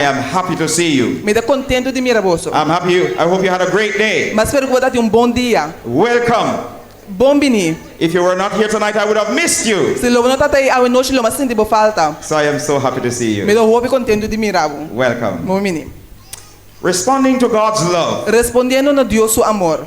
Am happy to see you. Mi ta kontentu di mira boso. I'm happy. I hope you had a great day. Mi ta spera ku bo tabatin un bon dia. Welcome. Bon bini. If you were not here tonight, I would have missed you. Si lo bo no tabata ei awe nochi, lo m'a sinti bo falta. So I am so happy to see Mi you. ta hopi kontentu di mira bo. Welcome. Bon bini. Responding to God's love. Respondiendo na Dios su amor.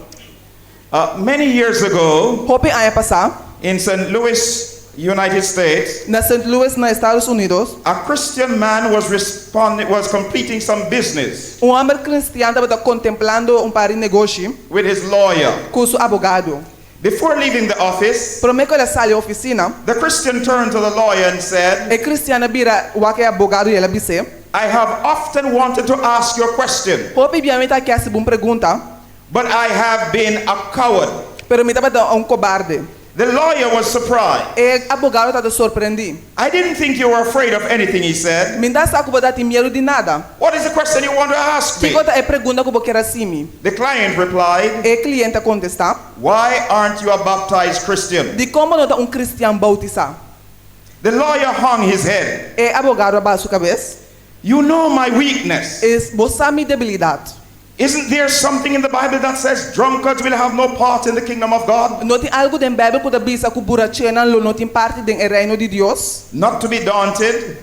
Many years ago, Hopi aña pasá, in St. Louis, United States, na St. Louis, na Estados Unidos, a Christian man was completing some business un hòmber kristian tabata kontemplando un par di negoshi with his lawyer. Ku su abogado. Before leaving the office, Promé ku el a sali ofisina, the Christian turned to the lawyer and said, e kristian a bira wak e abogado i el a bis'é, "I have often wanted to ask you a question, "Hopi bia mi ta ke hasi bo un pregunta, but I have been a coward." Pero mi tabata un kobarde." The lawyer was surprised. E abogado tabata sorprendí. "I didn't think you were afraid of anything," he said. "Mi n' sa ku bo tabatin miedu di nada." "What is the question you want to ask me?" "Kiko ta e pregunta ku bo ke hasi mi?" The client replied, E kliente a kontestá, "Why aren't you a baptized Christian?" "Dikon bo no ta un kristian boutisá?" The lawyer hung his head. E abogado a baha su kabes. "You know my weakness. "Bo sa mi debilidat. Isn't there something in the Bible that says drunkards will have no part in the kingdom of God?" No tin algu den Beibel ku ta bisa ku burachenan lo no tin parti den e reino di Dios?" Not to be daunted,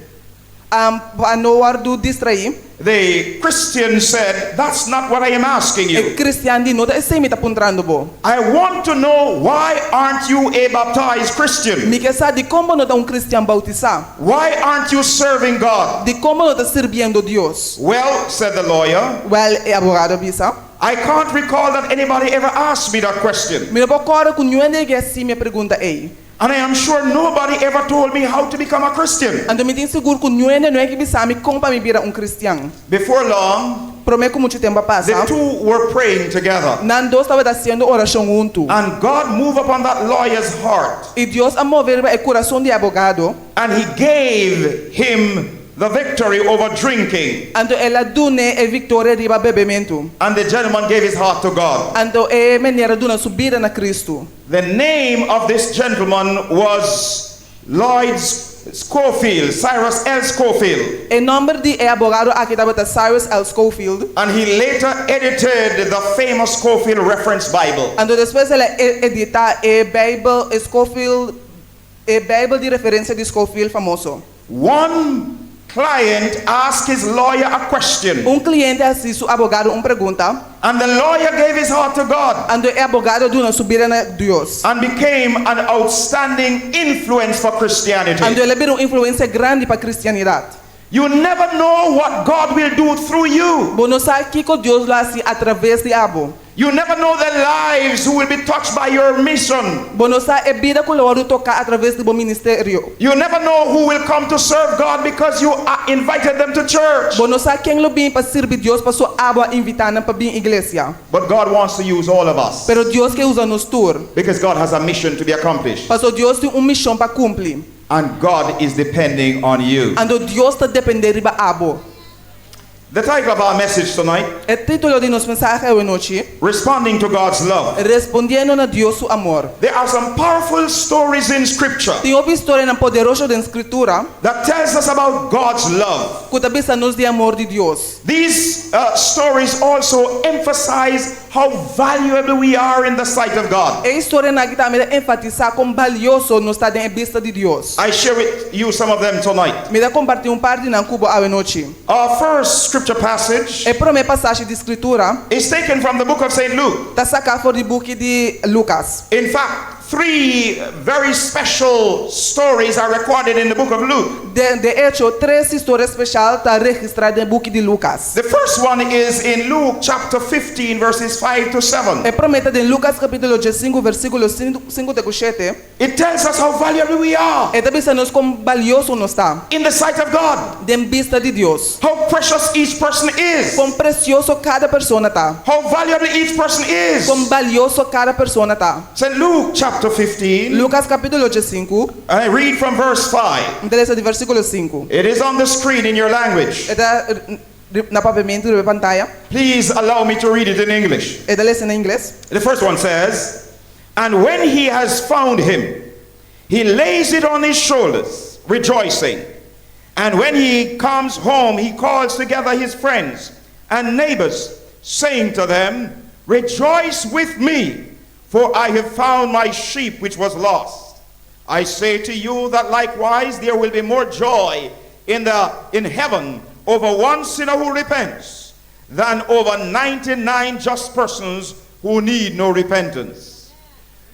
Pa no wòrdu distraí, the Christian said, "That's not what I am asking e you. kristian di, "No ta esei mi ta puntrando bo. I want to know, why aren't you a baptized Christian? Mi ke sa dikon bo no ta un kristian boutisá. Why aren't you serving God?" Dikon bo no ta sirbiendo Dios?" "Well," said the lawyer, "Wèl," e abogado a bisa, "I can't recall that anybody ever asked me that question. "Mi no por kòrda ku niun hende a hasi mi e pregunta ei. And I am sure nobody ever told me how to become a Christian." Anto mi tin sigur ku niun hende no a bisa mi kon pa mi bira un kristian." Before long, Promé ku muchu tempu a the pasa, two were praying together. Nan dos tabata hasiendo orashon huntu. And God moved upon that lawyer's heart. I Dios a move riba e kurason di e abogado. And he gave him the victory over drinking. Anto el a dun'é e viktoria riba bebementu. And the gentleman gave his heart to God. Anto e mener a duna su bida na Kristu. The name of this gentleman was Lloyd Scofield, Cyrus L. Scofield. E nòmber di e abogado aki tabata Cyrus L. Scofield. And he later edited the famous Scofield Reference Bible. Anto despues el a editá e Beibel Scofield, e Beibel di referensia di Scofield famoso. One client asked his lawyer a question. Un kliente a hasi su abogado un pregunta. And the lawyer gave his heart to God. Anto e abogado a duna su bida na Dios. And became an outstanding influence for Christianity. Anto el a bira un influensia grandi pa kristianidat. You never know what God will do through you. Bo no sa kiko Dios lo hasi atraves di abo. You never know the lives who will be touched by your mission. Bo no sa e bida ku lo wòrdu toká atraves di bo ministerio. You never know who will come to serve God because you invited them to church. Bo no sa ken lo bin pa sirbi Dios paso abo a invitá nan pa bin iglesia. But God wants to use all of us. Pero Dios ke usa nos tur. Because God has a mission to be accomplished. Paso Dios tin un mishon pa kumpli. And God is depending on you. Anto Dios ta dependé riba abo. The title of our message tonight, E título di nos mensahe awe nochi, Responding to God's Love. Respondiendo na Dios su Amor. There are some powerful stories in Scripture Tin hopi historianan poderoso den Skritura that tells us about God's love. Ku ta bisa nos di amor di Dios. These stories also emphasize how valuable we are in the sight of God. E historianan aki tambe ta enfatisá kon balioso nos ta den e bista di Dios. I share with you some of them tonight. Mi ta kompartí un par di nan ku bo awe nochi. Our first scripture passage E promé pasashi di Skritura is taken from the book of St. Luke. Ta saká for di buki di Lukas. In fact, three very special stories are recorded in the book of Luke. De echo, tres historia speshal ta registrá den buki di Lukas. The first one is in Luke chapter 15, verses 5 to 7. E promé ta den Lukas kapítulo 15, versíkulo 5 te ku 7. It tells us how valuable we are E ta bisa nos kon balioso nos ta in the sight of God, den bista di Dios, how precious each person is, kon presioso kada persona ta, how valuable each person is. Kon balioso kada persona ta. St. Luke chapter 15, Lukas kapítulo 15, I read from verse 5. Mi ta lesa di versíkulo 5. It is on the screen in your language. E ta na papiamentu riba e pantaya. Please allow me to read it in English. E ta lesa na ingles. The first one says, "And when he has found him, he lays it on his shoulders, rejoicing. And when he comes home, he calls together his friends and neighbors, saying to them, Rejoice with me, for I have found my sheep which was lost. I say to you that likewise there will be more joy in heaven over one sinner who repents than over 99 just persons who need no repentance.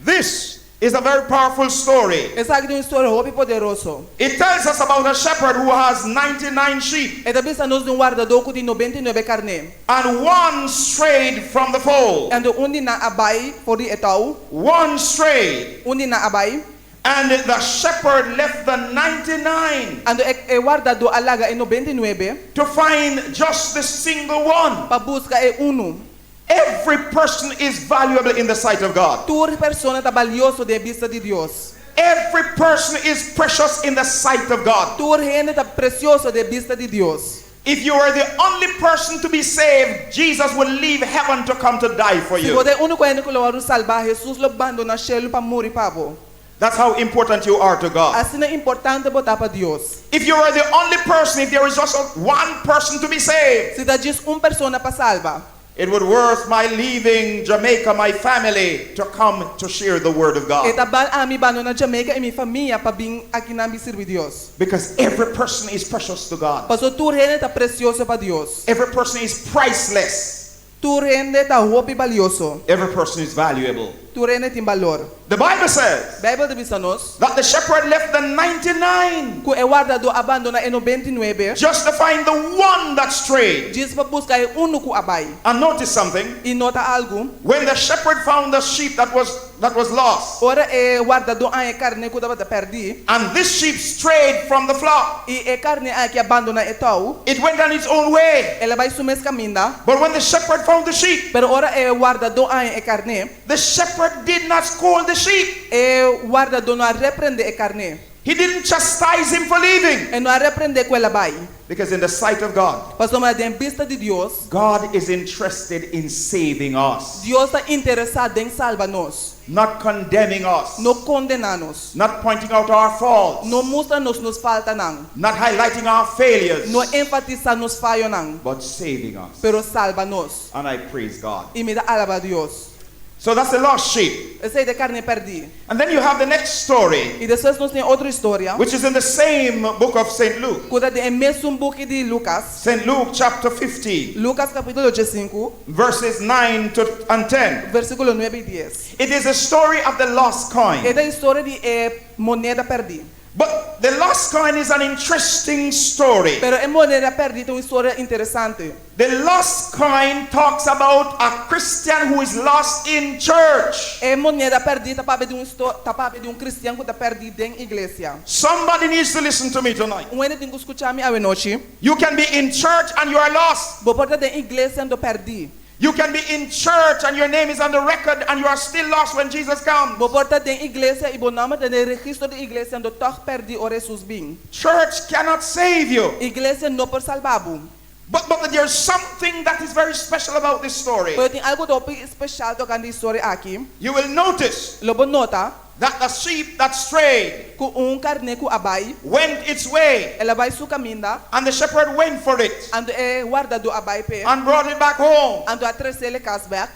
This is a very powerful story. Esaki ta un historia hopi poderoso. It tells us about a shepherd who has 99 sheep E ta bisa nos di un wardadó ku tin 99 karné. And one strayed from the fold. Anto un di nan a bai for di e tou. One strayed. Un di nan a bai. And the shepherd left the 99 Anto e e wardadó a laga e 99 to find just the single one. Pa buska e unu. Every person is valuable in the sight of God. Tur persona ta balioso den bista di Dios. Every person is precious in the sight of God. Tur hende ta presioso den bista di Dios. If you were the only person to be saved, Jesus would leave heaven to come to die for Si you. bo ta e úniko hende ku lo wòrdu salbá, Hesus lo bandoná shelu pa muri pa bo. That's how important you are to God. Asina importante bo ta pa Dios. If you were the only person, if there is just one person to be saved, Si ta djis un persona pa salba. It would worth my leaving Jamaica, my family, to come to share the word of E God. ta bal ami bandoná Jamaica i mi famia pa bin akinan bin sirbi Dios. Because every person is precious to God. Paso tur hende ta presioso pa Dios. Every person is priceless. Tur hende ta hopi balioso. Every person is valuable. Tur hende tin balor. The Bible says Beibel ta bisa nos. That the shepherd left the 99 Ku e wardadó a bandoná e 99. Just to find the one that strayed. Djis pa buska e unu ku a bai. And notice something. I nota algu. When the shepherd found the sheep that was lost, Ora e wardadó a haña e karné ku tabata pèrdí. And this sheep strayed from the flock, I e karné aki a bandoná e tou. It went on its own way. El a bai su mes kaminda. But when the shepherd found the sheep, Pero ora e wardadó a haña e karné. The shepherd did not scold the sheep. E wardadó no a reprendé e karné. He didn't chastise him for leaving. E no a reprendé ku el a bai. Because in the sight of God, Pasobra den bista di Dios, God is interested in saving us, Dios ta interesá den salba nos. Not condemning us, No kondená nos. Not pointing out our faults, No mustra nos nos faltanan. Not highlighting our failures, No enfatisá nos fayonan. But saving us. Pero salba nos. And I praise God. I mi ta alabá Dios. So that's the lost sheep. Esei ta e karné pèrdí. And then you have the next story, I despues nos tin otro historia. Which is in the same book of St. Luke. Ku ta den e mesun buki di Lukas. St. Luke chapter 15, Lukas kapítulo 15, verses 9 and 10. Versíkulo 9 i 10. It is a story of the lost coin. E ta e historia di e moneda pèrdí. But the lost coin is an interesting story. Pero e moneda pèrdí ta un historia interesante. The lost coin talks about a Christian who is lost in church. E moneda pèrdí ta papia di un ta papia di un kristian ku ta pèrdí den iglesia. Somebody needs to listen to me tonight. Un hende tin ku skucha mi awe nochi. You can be in church and you are lost. Bo por ta den iglesia anto pèrdí. You can be in church and your name is on the record and you are still lost when Jesus comes. Bo por ta den iglesia i bo nòmber ta den registro di iglesia anto tòg pèrdí ora Hesus bin. Church cannot save you. Iglesia no por salba bo. But there's something that is very special about this story. Pero tin algu hopi spesial tokante e historia aki. You will notice Lo bo nota that the sheep that strayed ku un karné ku a bai, went its way, el a bai su kaminda, and the shepherd went for it anto e wardadó a bai p'e, and brought it back home. Anto a tres'é kas bèk.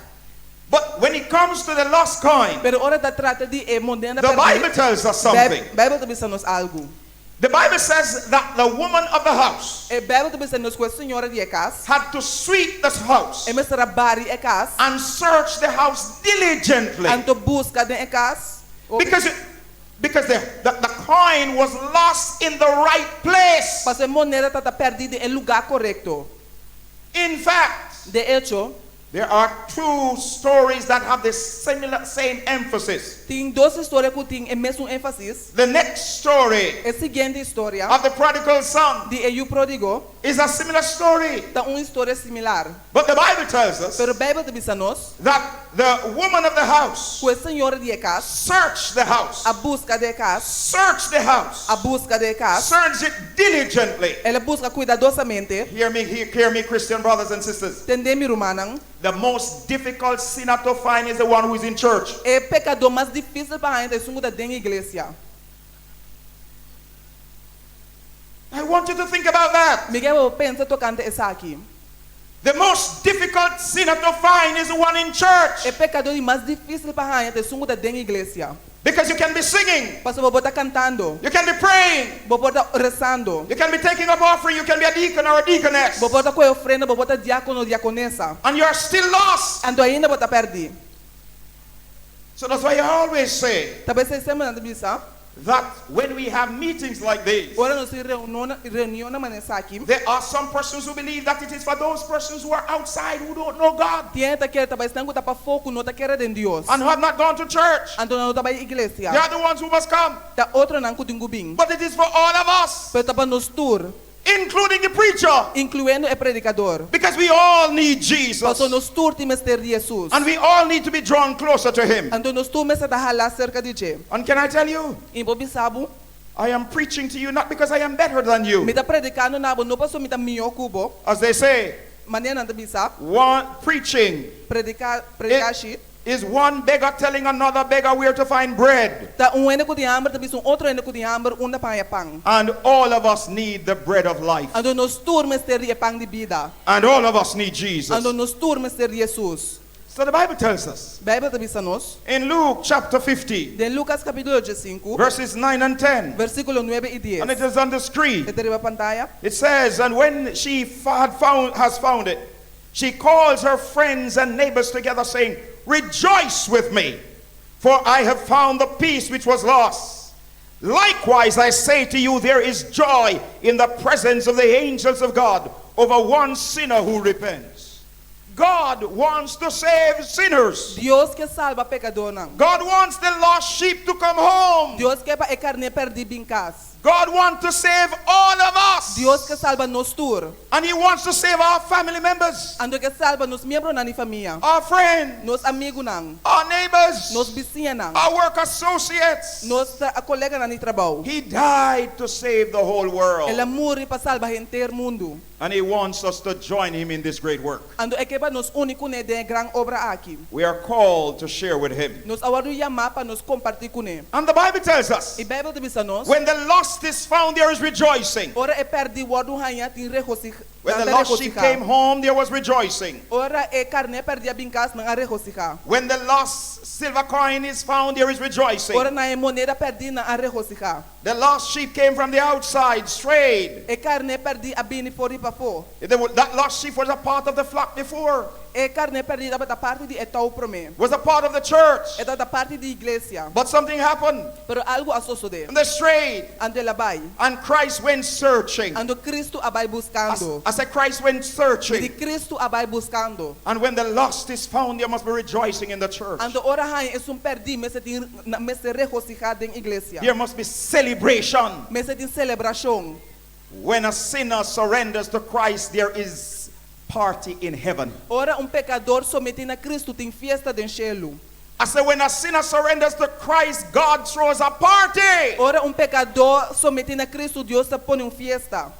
But when it comes to the lost coin, Pero ora ta trata di e moneda the Bible tells us something. Beibel ta bisa nos algu. The Bible says that the woman of the house E Beibel ta bisa nos ku e señora di e kas, had to sweep this house e mester a bari e kas, and search the house diligently anto buska den e kas. because the coin was lost in the right place. Pasobra e moneda tabata pèrdí den e lugá korekto. In fact, De echo, there are two stories that have the similar same emphasis. Tin dos historia ku tin e mesun énfasis. The next story E siguiente historia of the prodigal son di e yu pródigo is a similar story. ta un historia similar. But the Bible tells us Pero Beibel ta bisa nos that the woman of the house ku e señora di e kas searched the house, a buska den e kas, searched the house, a buska den e kas, searched it diligently. El a buska kuidadosamente. Hear me, hear me, Christian brothers and sisters. Tende mi rumannan. The most difficult sinner to find is the one who is in church. E pekadó mas difísil pa haña ta esun ku ta den iglesia. I want you to think about that. Mi ke bo pensa tokante esaki. The most difficult sinner to find is the one in church. E pekadó di mas difísil pa haña ta esun ku ta den iglesia. Because you can be singing, Pasobra bo por ta kantando, you can be praying, bo por ta resando, you can be taking up offering, you can be a deacon or a deaconess, bo por ta kohe ofrenda, bo por ta diákono o diakonesa, and you are still lost. anto ainda bo ta pèrdí. So that's why I always say Ta p'esei semper nan ta bisa, that when we have meetings like this, ora nos tin reunionnan manera esaki, there are some persons who believe that it is for those persons who are outside who don't know God tin hende ta kere ta bai esnan ku ta pafó ku no ta kere den Dios, and who have not gone to church. anto nan no ta bai They iglesia. are the ones who must come. Ta otronan ku tin ku bin. But it is for all of us, Pero ta pa nos tur, including the preacher, inkluyendo e predikador. because we all need Jesus. Pasobra nos tur tin mester di Hesus. And we all need to be drawn closer to Him. Anto nos tur mester ta halá serka di dje. And can I tell you, I por bisa bo, I am preaching to you not because I am better than mi you. ta predikando na bo no pasobra mi ta mihó ku bo, As they say, manera nan ta bisa, one preaching prediká, prediká shi. is one beggar telling another beggar where to find bread. Ta un hende ku tin hamber ta bisa un otro hende ku tin hamber unda pa haña pan. And all of us need the bread of life. Anto nos tur mester di e pan di bida. And all of us need Jesus. Anto nos tur mester di Hesus. So the Bible tells us Beibel ta bisa nos, in Luke chapter 50, den Lukas kapítulo diesinku, verses 9 and 10, versíkulo nuebe i dies. and it is on the screen. E ta riba pantaya. It says, And when she had found, has found it, she calls her friends and neighbors together, saying, Rejoice with me, for I have found the piece which was lost. Likewise, I say to you, there is joy in the presence of the angels of God over one sinner who repents. God wants to save sinners. Dios ke salba pekadónan. God wants the lost sheep to come home. Dios ke pa e karné pèrdí bin kas. God wants to save all of us. Dios ke salba nos tur. And He wants to save our family members, Anto e ke salba nos miembronan di famia, our friends, nos amigunan, our neighbors, nos bisiñanan, our work associates. nos koleganan di trabou. He died to save the whole world. El a muri pa salba henter mundu. And He wants us to join Him in this great work. Anto e ke pa nos uni kuné den e gran obra aki. We are called to share with Him. Nos a wòrdu yamá pa nos kompartí kuné. And the Bible tells us E Beibel ta bisa nos, when the lost is found, there is rejoicing. ora e pèrdí wòrdu hañá tin regosihá. When the lost sheep came home, there was rejoicing. Ora e karné pèrdí a bin kas, nan a regosihá. When the lost silver coin is found, there is rejoicing. Ora nan haña e moneda pèrdí, nan a regosihá. The lost sheep came from the outside, strayed. E karné pèrdí a bini for di pafó. That lost sheep was a part of the flock before, E karné pèrdí tabata parti di e tou promé. was a part of the church. E tabata parti di iglesia. But something happened, Pero algu a sosodé. and they strayed, Anto el a bai. and Christ went searching. Anto Kristu a bai buskando. I said, Christ went Mi di searching. Kristu a bai buskando. And when the lost is found, there must be rejoicing in the church. Anto ora haña esun pèrdí mester tin mester regosihá den iglesia. There must be celebration. Mester tin selebrashon. When a sinner surrenders to Christ, there is party in heaven. Ora un pekador sometí na Kristu tin fiesta den shelu. I said, when a sinner surrenders to Christ, God throws a party. Ora un pekador sometí na Kristu, Dios ta pone un fiesta.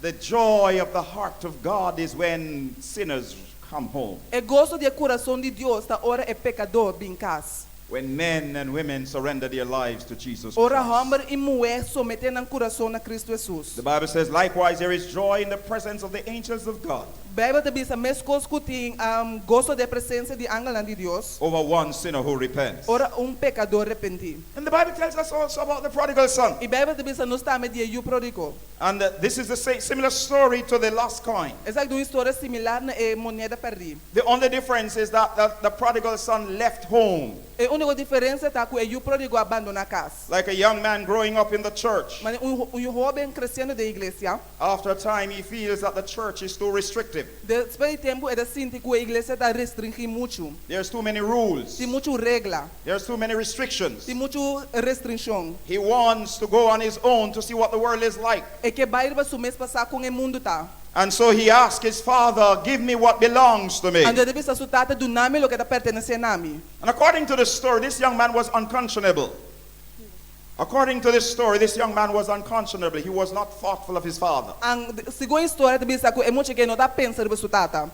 The joy of the heart of God is when sinners come home. E goso di e kurason di Dios ta ora e pekadó bin kas. When men and women surrender their lives to Jesus Ora Christ. hòmber i muhé someté nan kurason na Kristu Hesus. The Bible says, likewise, there is joy in the presence of the angels of God Beibel ta bisa meskos ku tin goso den presensia di angelnan di Dios over one sinner who repents. ora un pekadó repentí. And the Bible tells us also about the prodigal son. I Beibel ta bisa nos tambe di e yu pródigo. And this is the same, similar story to the lost coin. Esaki ta un historia similar na e moneda pèrdí. The only difference is that the prodigal son left home. E úniko diferensia ta ku e yu pródigo a bandoná kas. Like a young man growing up in the church. Manera un un hóben kresiendo den iglesia. After a time, he feels that the church is too restrictive. Despues di tempu e ta sinti ku e iglesia ta restringí muchu. There's too many rules. Tin muchu regla. There's too many restrictions. Tin muchu restringshon. He wants to go on his own to see what the world is like. E ke bai riba su mes pa sa kon e mundu ta. And so he asked his father, Give me what belongs to me. Anto e ta bisa su tata, Duna mi loke ta pertenesé na mi. And according to this story, this young man was unconscionable. According to this story, this young man was unconscionable. He was not thoughtful of his father. An, segun e historia ta bisa ku e mucha akí no ta pensa riba su tata.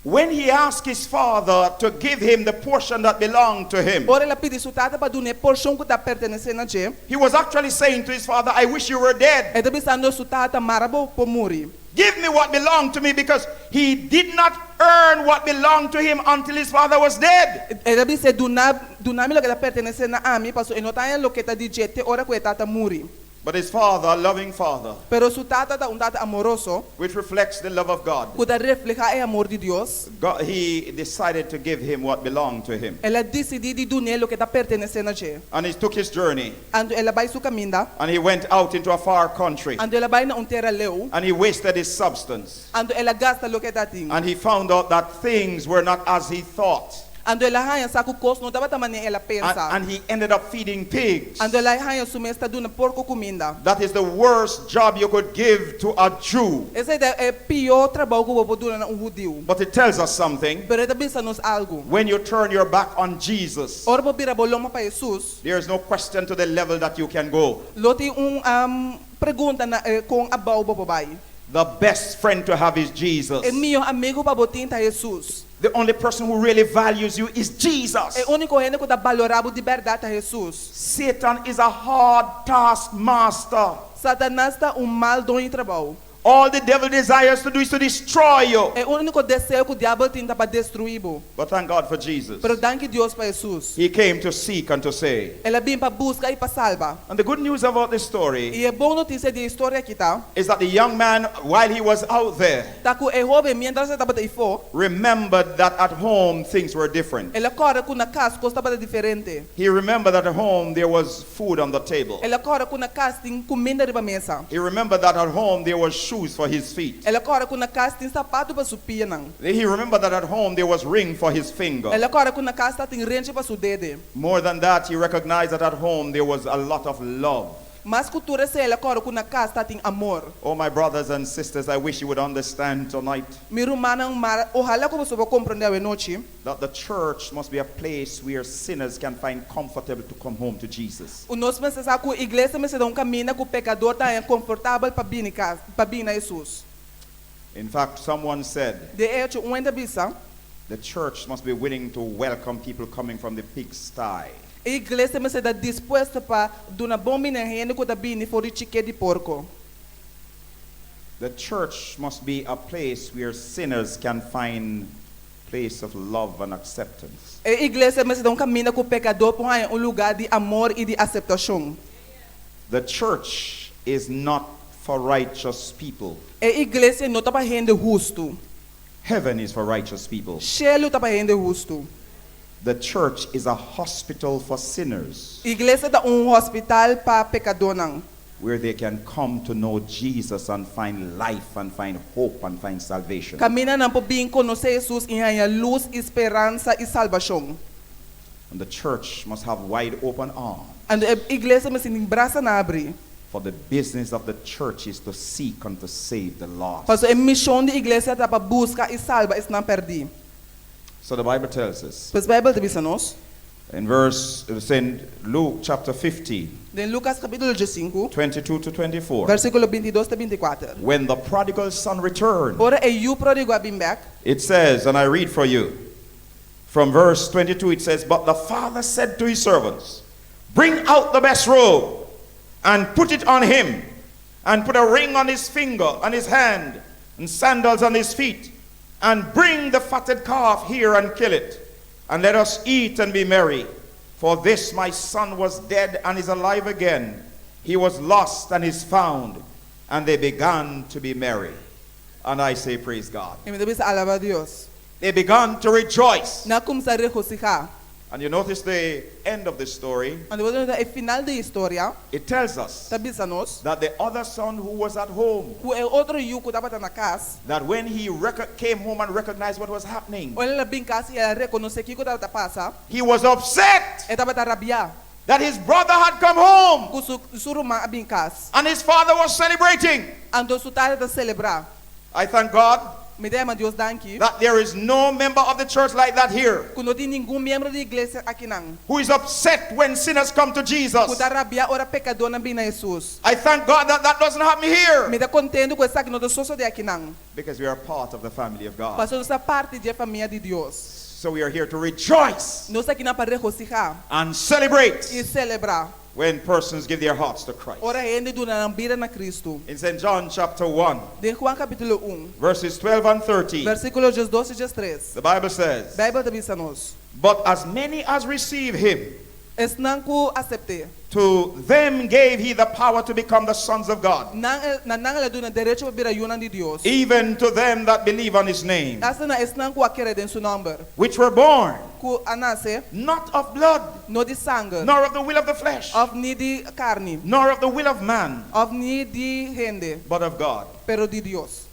When he asked his father to give him the portion that belonged to him, Ora el a pidi su tata pa dun'é e porshon ku ta pertenesé na dje. He was actually saying to his father, "I wish you were dead." E ta bisando su tata, Mara bo por muri. Give me what belonged to me, because he did not earn what belonged to him until his father was dead. El a bis'é, Duna, duna mi loke ta pertenesé na ami, pasobra e no ta haña loke ta di dje te ora ku e tata muri. But his father, a loving father, Pero su tata ta un tata amoroso, which reflects the love of God, ku ta reflehá e amor di Dios. God, he decided to give him what belonged to him. El a disidí di dun'é loke ta pertenesé na dje. And he took his journey Anto el a bai su kaminda. And he went out into a far country Anto el a bai na un tera leu. And he wasted his substance. Anto el a gasta loke e tatin. And he found out that things were not as he thought. Anto el a haña sa ku kos no tabata manera el a And, pensa. and he ended up feeding pigs. Anto el a haña su mes ta duna porko kuminda. That is the worst job you could give to a Jew. Esei ta e pió trabou ku bo por duna na un hudiu. But it tells us something. Pero e ta bisa nos algu. When you turn your back on Jesus, Ora bo bira bo lomba pa Hesus, there is no question to the level that you can go. Lo tin un pregunta na e kon abou bo por bai. The best friend to have is Jesus. E mihó amigu pa bo tin ta Hesus. The only person who really values you is Jesus. E úniko hende ku ta balorá bo di bèrdat ta Hesus. Satan is a hard taskmaster. Satanas ta un mal doño di trabou. All the devil desires to do is to destroy you. E úniko deseo ku diabel tin ta pa destruí bo. But thank God for Jesus. Pero danki Dios pa Hesus. He came to seek and to save. El a bin pa buska i pa salba. And the good news about this story I e bon notisia di e historia akí ta. Is that the young man, while he was out there, Ta ku e hóben, miéntras e tabata eifó. Remembered that at home things were different. El a kòrda ku na kas kos tabata diferente. He remembered that at home there was food on the table. El a kòrda ku na kas tin kuminda riba mesa. He remembered that at home there was shoes for his feet. El a kòrda ku na kas tin sapatu pa su pianan. He remembered that at home there was ring for his finger. El a kòrda ku na kas tatin renchi pa su dede. More than that, he recognized that at home there was a lot of love. Mas ku tur esei, el a kòrda ku na kas tatin amor. Oh, my brothers and sisters, I wish you would understand tonight Mi rumannan, mara, ohalá ku boso por komprondé awe nochi. That the church must be a place where sinners can find comfortable to come home to Jesus. Ku nos mester sa ku iglesia mester ta un kaminda ku pekador ta haña konfortabel pa bini kas, pa bini na Hesus. In fact, someone said, De echo, un hende a bisa. The church must be willing to welcome people coming from the pigsty. E iglesia mester ta dispuesto pa duna bon bini na hende ku ta bini for di chiké di porko. The church must be a place where sinners can find place of love and acceptance. E iglesia mester ta un kaminda ku pekadó por haña un lugá di amor i di aseptashon. The church is not for righteous people. E iglesia no ta pa hende hustu. Heaven is for righteous people. Shelu ta pa hende hustu. The church is a hospital for sinners. Iglesia ta un hospital pa pekadónan. Where they can come to know Jesus and find life and find hope and find salvation. Kaminda nan por bin konosé Hesus i haña lus i speransa i salbashon. And the church must have wide open arms. Anto e iglesia mester tin brasanan abrí. For the business of the church is to seek and to save the lost. Pasobra e mishon di iglesia ta pa buska i salba esnan pèrdí. So the Bible tells us. Pues Beibel ta bisa nos. In verse, in Luke chapter 15, Den Lukas kapítulo diesinku, 22 to 24. Versíkulo bintidos te bintikuater. When the prodigal son returned, Ora e yu pródigo a bin bèk. It says, and I read for you, from verse 22 it says, But the father said to his servants, Bring out the best robe and put it on him, and put a ring on his finger and his hand, and sandals on his feet, and bring the fatted calf here and kill it, and let us eat and be merry. For this my son was dead and is alive again. He was lost and is found. And they began to be merry. And I say, Praise God. I mi ta bisa alabá Dios. They began to rejoice. Nan a kuminsá regosihá. And you notice the end of the story. Anto bo ta nota e final di e historia. It tells us Ta bisa nos. That the other son who was at home, Ku e otro yu ku tabata na kas. That when he came home and recognized what was happening, Ora el a bin kas i el a rekonosé kiko tabata pasa. He was upset. E tabata rabiá. That his brother had come home. Ku su su ruman a bin kas. And his father was celebrating. Anto su tata ta selebrá. I thank God. Mi ta yama Dios danki. that there is no member of the church like that here Ku no tin ningun miembro di iglesia akinan. who is upset when sinners come to Ku Jesus. ta rabia ora pekadónan bin na Hesus. I thank God that that doesn't happen here Mi ta kontentu ku esaki no ta sosodé akinan. because we are part of the family of God. Pasobra nos ta parti di e famia di Dios. So we are here to rejoice Nos ta akinan pa regosihá and celebrate i selebrá when persons give their hearts to Christ. ora hende duna nan bida na Kristu. In St. John chapter 1, Den Juan kapítulo 1, verses 12 and 13, versíkulo 12 i 13, the Bible says, Beibel ta bisa nos, But as many as receive him, Esnan ku asept'é, to them gave he the power to become the sons of God, nan, na nan el a duna derecho pa bira yunan di Dios, even to them that believe on his name, asta na esnan ku a kere den su nòmber, which were born ku a nase not of blood, no di sanger, nor of the will of the flesh, òf ni di karni, nor of the will of man, òf ni di hende, but of God. pero di Dios.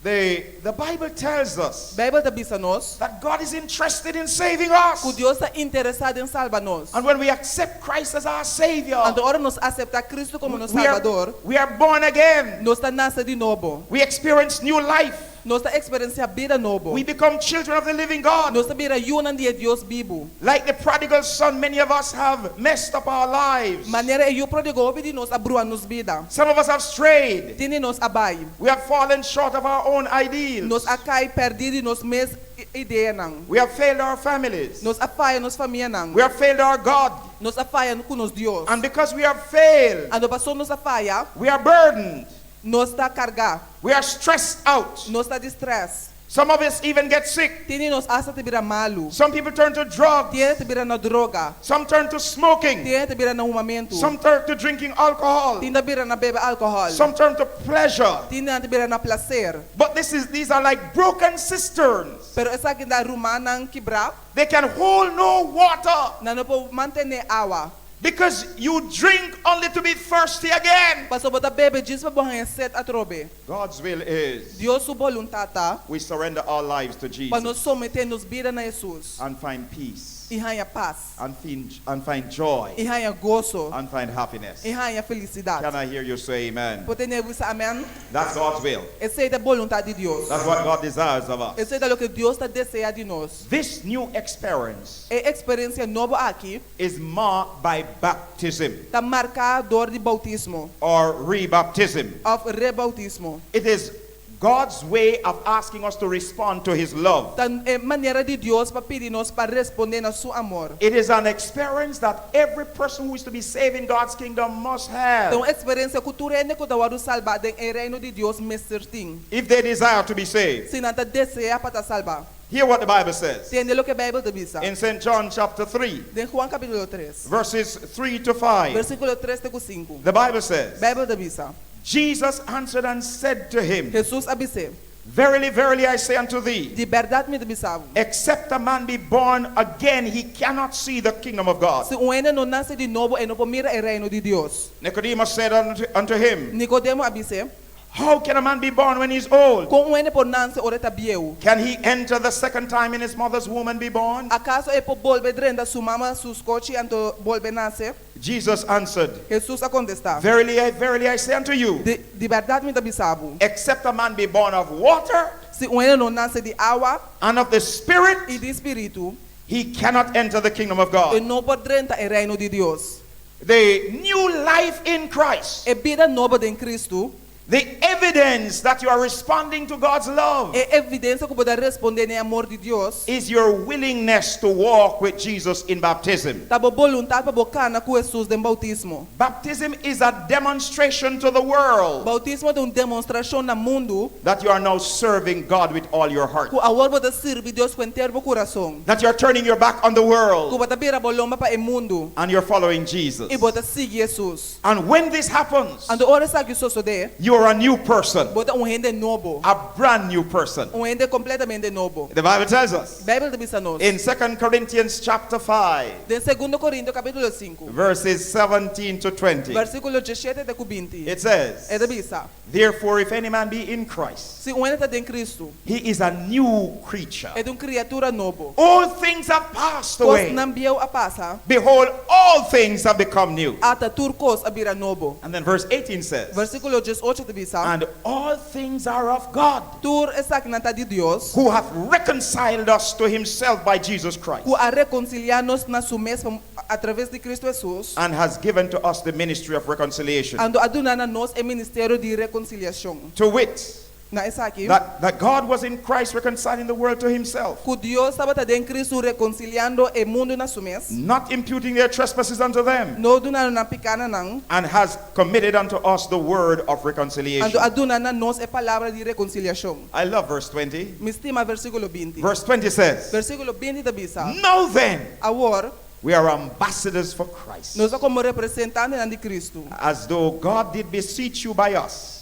The Bible tells us Beibel ta bisa nos that God is interested in saving ku us. Dios ta interesá den salba nos. And when we accept Christ as our Savior, Anto ora nos aseptá Kristu komo nos we are, Salbador, we are born again. nos ta nase di nobo. We experience new life. Nos ta eksperensiá bida nobo. We become children of the living God. Nos ta bira yunan di e Dios bibu. Like the prodigal son, many of us have messed up our lives. Manera e yu pródigo, hopi di nos a brua nos bida. Some of us have strayed. Tin di nos a bai. We have fallen short of our own ideals. Nos a kai pèrdí di nos mes ideanan. We have failed our families. Nos a faya nos famianan. We have failed our God. Nos a faya ku nos Dios. And because we have failed, Anto pasobra nos a faya, we are burdened. nos ta kargá. We are stressed out. Nos ta di strès. Some of us even get sick. Tin di nos asta ta bira malu. Some people turn to drugs. Tin hende ta bira na droga. Some turn to smoking. Tin hende ta bira na humamentu. Some turn to drinking alcohol. Tin ta bira na bebe alkohòl. Some turn to pleasure. Tin ta bira na plaser. But these are like broken cisterns. Pero esaki ta rumannan kibrá. They can hold no water Nan no por mantené awa. because you drink only to be thirsty again. Pasobra bo ta bebe djis pa bo haña set atrobe. God's will is Dios su boluntat ta we surrender our lives to pa Jesus nos someté nos bida na Hesus and find peace i haña pas and find joy i haña goso and find happiness. i haña felisidat. Can I hear you say amen? Por tende mi bisa amèn? That's God's will. Esei ta boluntat di Dios. That's what God desires of us. Esei ta loke Dios ta deseá di nos. This new experience E eksperensia nobo aki is marked by baptism ta marká dor di boutismo or rebaptism. òf reboutismo. It is God's way of asking us to respond to His love. Ta e manera di Dios pa pidi nos pa respondé na su amor. It is an experience that every person who is to be saved in God's kingdom must Ta have un eksperensia ku tur hende ku ta wòrdu salbá den e reino di Dios mester tin. if they desire to be saved. Si nan ta deseá pa ta salbá. Hear what the Bible says Tende loke Beibel ta bisa. in St. John chapter 3, Den Juan kapítulo 3, verses 3 to 5. versíkulo 3 te ku 5. The Bible says, Beibel ta bisa. Jesus answered and said to him, Hesus a bis'é, Verily, verily, I say unto thee, Di bèrdat mi ta bisa bo. except a man be born again, he cannot see the kingdom of God. Si un hende no nase di nobo, e no por mira e reino di Dios. Nicodemus said unto him, Nikodemo a bis'é, How can a man be born when he's old? Kon un hende por nase ora e ta bieu? Can he enter the second time in his mother's womb and be born? Akaso e por bolbe drenta su mama su skochi anto bolbe nase? Jesus answered, Hesus a kontestá, Verily, I, verily, I say unto you, Di, di bèrdat mi ta bisa bo. except a man be born of water Si un hende no nase di awa and of the Spirit, i di spiritu, he cannot enter the kingdom of e God. no por drenta e reino di Dios. The new life in Christ, E bida nobo den Kristu, the evidence that you are responding to God's love, e evidensia ku bo ta respondé na e amor di Dios, is your willingness to walk with Jesus in baptism. ta bo boluntat pa bo kana ku Hesus den boutismo. Baptism is a demonstration to the world Boutismo ta un demostrashon na mundu that you are now serving God with all your heart, ku awor bo ta sirbi Dios ku henter bo kurason. that you are turning your back on the Ku world bo ta bira bo lomba pa e mundu and you're following Jesus. i bo ta sigui Hesus. And when this happens, Anto ora esaki sosodé, you are a new person, bo ta un hende nobo, a brand new person. un hende kompletamente nobo. The Bible tells us Beibel ta bisa nos. in 2 Corinthians chapter 5, Den Segundo Korintionan kapítulo 5, verses 17 to 20, versíkulo 17 te ku 20. it says, E ta bisa, Therefore, if any man be in Christ, Si un hende ta den Kristu, he is a new creature. e ta un kriatura nobo. All things have passed away. Kosnan bieu a pasa, Behold, all things have become new. ata tur kos a bira nobo. And then verse 18 says, Versíkulo 18 ta ta bisa. And all things are of God, Tur esakinan ta di Dios, who hath reconciled us to himself by Jesus Christ, ku a rekonsiliá nos na su mes pa atraves di Kristu Hesus, and has given to us the ministry of reconciliation. Anto a duna na nos e ministerio di rekonsiliashon. To wit, Na esaki, that God was in Christ reconciling the world to himself, ku Dios tabata den Kristu rekonsiliando e mundu na su mes, not imputing their trespasses unto them, no dunando nan pikánan nan, and has committed unto us the word of reconciliation. anto a duna na nos e palabra di rekonsiliashon. I love verse 20. Mi stima versíkulo 20. Verse 20 says, Versíkulo 20 ta bisa, Now then, Awor, we are ambassadors for Christ, nos ta komo representantenan di Kristu. as though God did beseech you by us.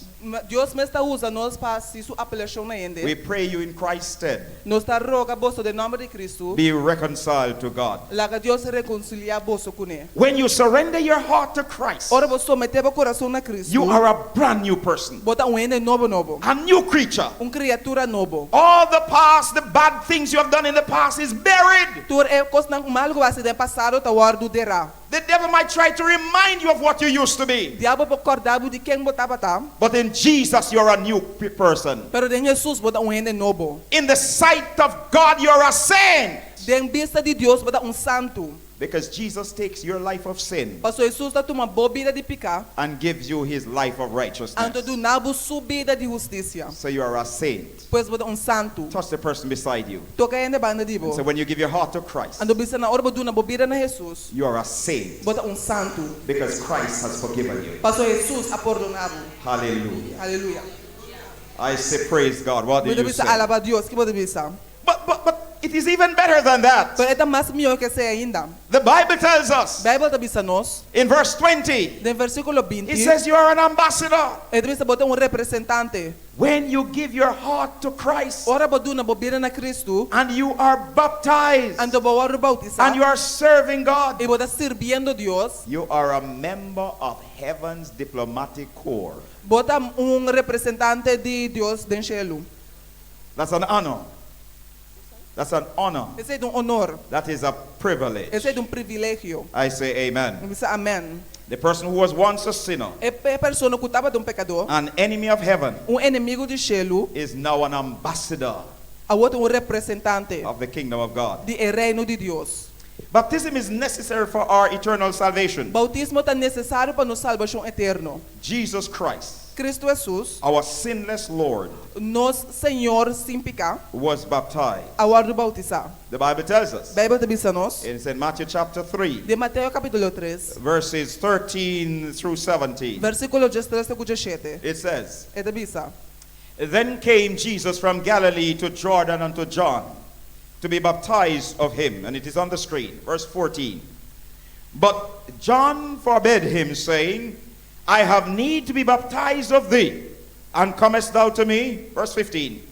Dios mes ta usa nos pa hasi su apelashon na hende. We pray you in Christ's stead, Nos ta roga boso den nòmber di Kristu, be reconciled to God. laga Dios rekonsiliá boso kuné. When you surrender your heart to Christ, Ora bo someté bo kurason na Kristu, you are a brand new person, bo ta un hende nobo nobo, a new creature. un kriatura nobo. All the past, the bad things you have done in the past is buried. Tur e kosnan malu ku bo a hasi den pasado ta wòrdu derá. The devil might try to remind you of what you used to be. Diabel por kòrda bo di ken bo tabata. But in Jesus, you're a new person. Pero den Hesus bo ta un hende nobo. In the sight of God, you're a saint. Den bista di Dios bo ta un santu. Because Jesus takes your life of sin Pasobra Hesus ta tuma bo bida di piká and gives you his life of righteousness. anto duna bo su bida di hustisia. So you are a saint. Pues bo ta un santu. Touch the person beside you. Toka e hende banda di bo. So when you give your heart to Christ, Anto bisa nan ora bo duna bo bida na Hesus, you are a saint. bo ta un santu. Because Christ has forgiven you. Pasobra Hesus a pordoná bo. Hallelujah. Aleluya. I say praise God. What do Mi ta you bisa say? alaba Dios. Ki bo ta bisa? But, but, but it is even better than that. Pero e ta mas mihó ku esei ainda. The Bible tells us Beibel ta bisa nos, in verse 20, den versíkulo 20, it says you are an ambassador. e ta bisa bo ta un representante. When you give your heart to Christ Ora bo duna bo bida na Kristu, and you are baptized anto bo wòrdu boutisá and you are serving God, i bo ta sirbiendo Dios, you are a member of heaven's diplomatic corps. Bo ta un representante di Dios den shelu. That's an honor. That's an honor. Esei ta un honor. That is a privilege. Esei ta un privilegio. I say amen. Mi bisa amen. The person who was once a sinner, E persona ku tabata un pekadó, an enemy of heaven, un enemigu di shelu, is now an ambassador awor ta un representante of the kingdom of God. di e Reino di Dios. Baptism is necessary for our eternal salvation. Boutismo ta nesesario pa nos salbashon eterno. Jesus Christ, Kristu Hesus, our sinless Lord, nos Señor sin piká, was baptized. a wòrdu boutisá. The Bible tells us Beibel ta bisa nos in St. Matthew chapter 3, den Mateo kapítulo 3, verses 13 through 17. versíkulo diestres te ku diesshete. It says, E ta bisa. Then came Jesus from Galilee to Jordan unto John to be baptized of him. And it is on the screen. Verse 14. But John forbid him, saying, I have need to be baptized of thee, and comest thou to me? Verse 15.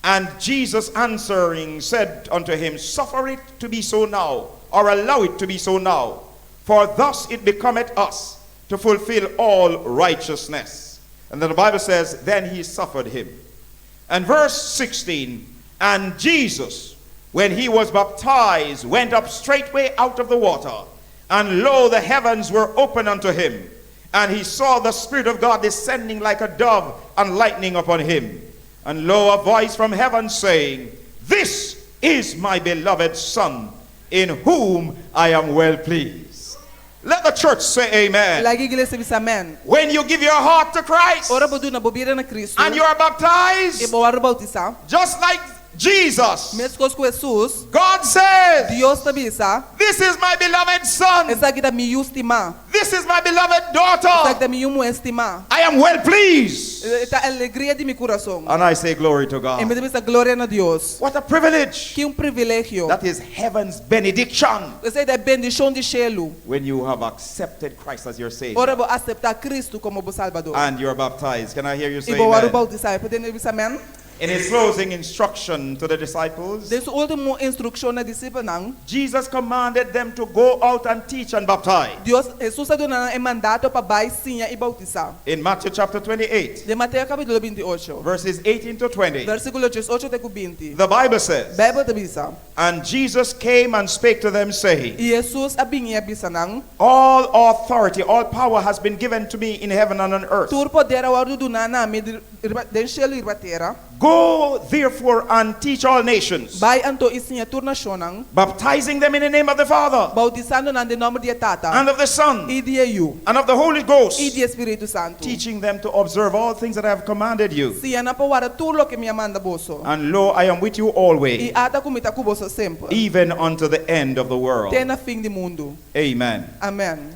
And Jesus answering said unto him, Suffer it to be so now, or allow it to be so now, for thus it becometh us to fulfill all righteousness. And then the Bible says, Then he suffered him. And verse 16, And Jesus, when he was baptized, went up straightway out of the water. And lo, the heavens were opened unto him. And he saw the Spirit of God descending like a dove and lightning upon him. And lo, a voice from heaven saying, This is my beloved Son, in whom I am well pleased. Let the church say amen. Laga iglesia bisa amèn. When you give your heart to Christ Ora bo duna bo bida na Kristu and you are i baptized, bo wòrdu boutisá, just like Jesus, meskos ku Hesus, God says, Dios ta bisa, This is my beloved son. Esaki ta mi yu stimá. This is my beloved Esaki daughter. ta mi yu muhé stimá. I am well pleased. E ta alegria di mi kurason. And I say, Glory to I God. mi ta bisa gloria na Dios. What a privilege. Ki un privilegio. That is heaven's benediction. Esei ta e bendishon di shelu. When you have accepted Christ as your Savior Ora bo aseptá Kristu komo bo Salbador. and you're baptized. Can I hear you I say bo wòrdu amen? boutisá. Mi por tende bo bisa amèn? In his closing instruction to the disciples, Den su último instrukshon na disipelnan, Jesus commanded them to go out and teach and baptize. Dios, Hesus a duna nan e mandato pa bai siña i boutisá. In Matthew chapter 28, Den Mateo kapítulo 28, verses 18 to 20, versíkulo 18 te ku 20, the Bible says, Beibel ta bisa, And Jesus came and spake to them, saying, I Hesus a bini i a bisa nan, All authority, all power has been given to me in heaven and on earth. Tur poder a wòrdu duná na mi riba den shelu i riba tera. Go therefore and teach all nations, Bai anto i siña tur nashonnan, baptizing them in the name of the Father, boutisando nan den nòmber di e Tata, and of the Son, i di e Yu, and of the Holy Ghost, i di e Spiritu Santu. teaching them to observe all things that I have commanded you. Siña nan pa warda tur loke mi a manda boso. And lo, I am with you always, I ata ku mi ta ku boso semper, even unto the end of the world. te na fin di mundu. Amen. Amèn.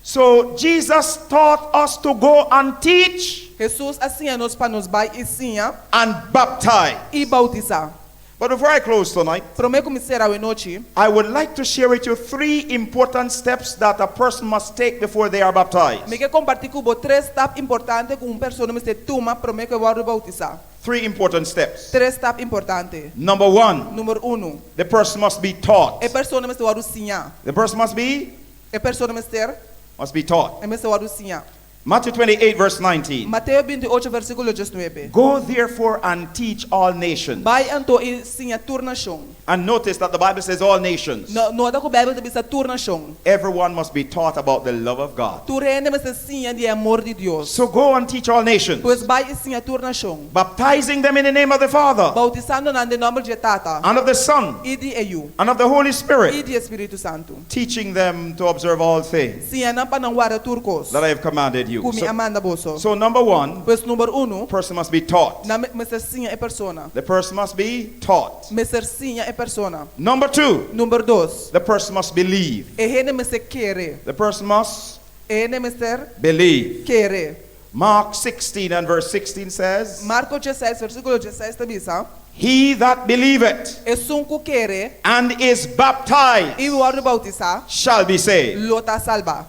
So Jesus taught us to go and teach Hesus a siña nos pa nos bai i siña and baptize. i boutisá. But before I close tonight, Promé ku mi sera awe nochi, I would like to share with you three important steps that a person must take before they are baptized. mi ke kompartí ku bo tres stap importante ku un persona mester tuma promé ku e wòrdu boutisá. Three important steps. Tres stap importante. Number one, Number unu, the person must be taught. e persona mester wòrdu siñá. The person must be E persona mester must be taught. e mester wòrdu siñá. Matthew 28 verse 19. Mateo 28 versíkulo 19. Go therefore and teach all nations. Bai anto i siña tur nashon. And notice that the Bible says all nations. No, nota ku Beibel ta bisa tur nashon. Everyone must be taught about the love of God. Tur hende mester siña di e amor di Dios. So go and teach all nations, Pues bai i siña tur nashon. baptizing them in the name of the Father Boutisando nan den nòmber di e Tata, and of the Son i di e Yu, and of the Holy i Spirit, di e Spiritu Santu. teaching them to observe all things Siña nan pa nan warda tur kos that I have commanded you. ku mi So, a manda boso. so number one, Pues number unu, person must be taught. nan mester siña e persona. The person must be taught. Mester siña e persona. Number two, Number dos, the person must believe. e hende mester kere. The person must E hende mester believe. kere. Mark 16 and verse 16 says, Marko 16, versíkulo 16 ta bisa, He that believeth Esun ku kere and is baptized i wòrdu boutisá shall be saved. lo ta salbá.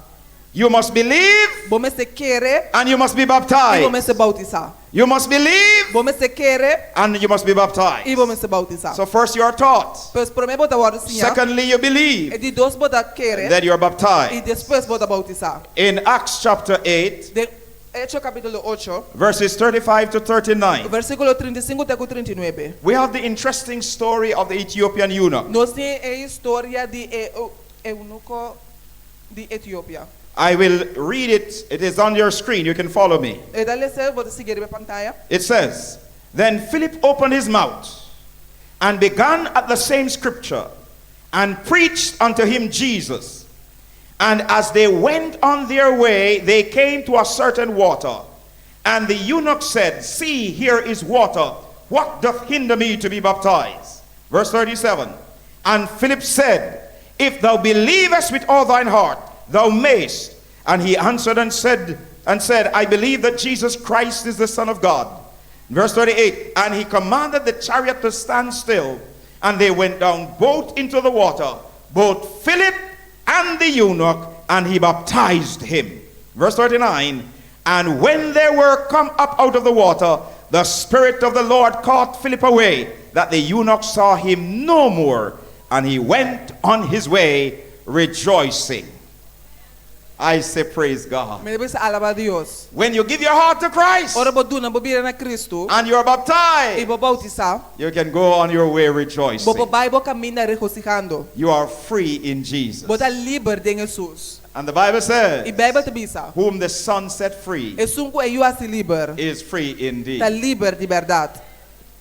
You must believe Bo mester kere and you must be i bo baptized. mester boutisá. You must believe Bo mester kere and you must be baptized. i bo mester boutisá. So first you are taught. Pues promé bo ta wòrdu siñá, Secondly, you e believe. di dos bo ta kere Then you are i baptized. despues bo ta boutisá. In Acts chapter 8, Den Echo kapítulo 8, verses 35 to 39, versíkulo 35 te ku 39, we have the interesting story of the Ethiopian eunuch. nos tin e historia di e eunuko di Etiopia. I will read it. It is on your screen. You can follow me. E ta les'é, bo ta sigui riba pantaya. It says, Then Philip opened his mouth and began at the same scripture and preached unto him Jesus. And as they went on their way, they came to a certain water. And the eunuch said, See, here is water. What doth hinder me to be baptized? Verse 37. And Philip said, If thou believest with all thine heart, thou mayest. And he answered and said, and said, I believe that Jesus Christ is the Son of God. Verse 38 And he commanded the chariot to stand still, and they went down both into the water, both Philip and the eunuch, and he baptized him. Verse 39 And when they were come up out of the water, the Spirit of the Lord caught Philip away, that the eunuch saw him no more, and he went on his way rejoicing. I say, Praise God. Mi ta bisa alabá Dios. When you give your heart to Christ Ora bo duna bo bida na Kristu and you're i baptized, bo boutisá, you can go on your way bo rejoicing. por bai bo kaminda regosihando. You are free in Jesus. Bo ta liber den Hesus. And the Bible I says, Beibel ta bisa, Whom the Son set free Esun ku e Yu hasi liber, is free indeed. ta liber di bèrdat.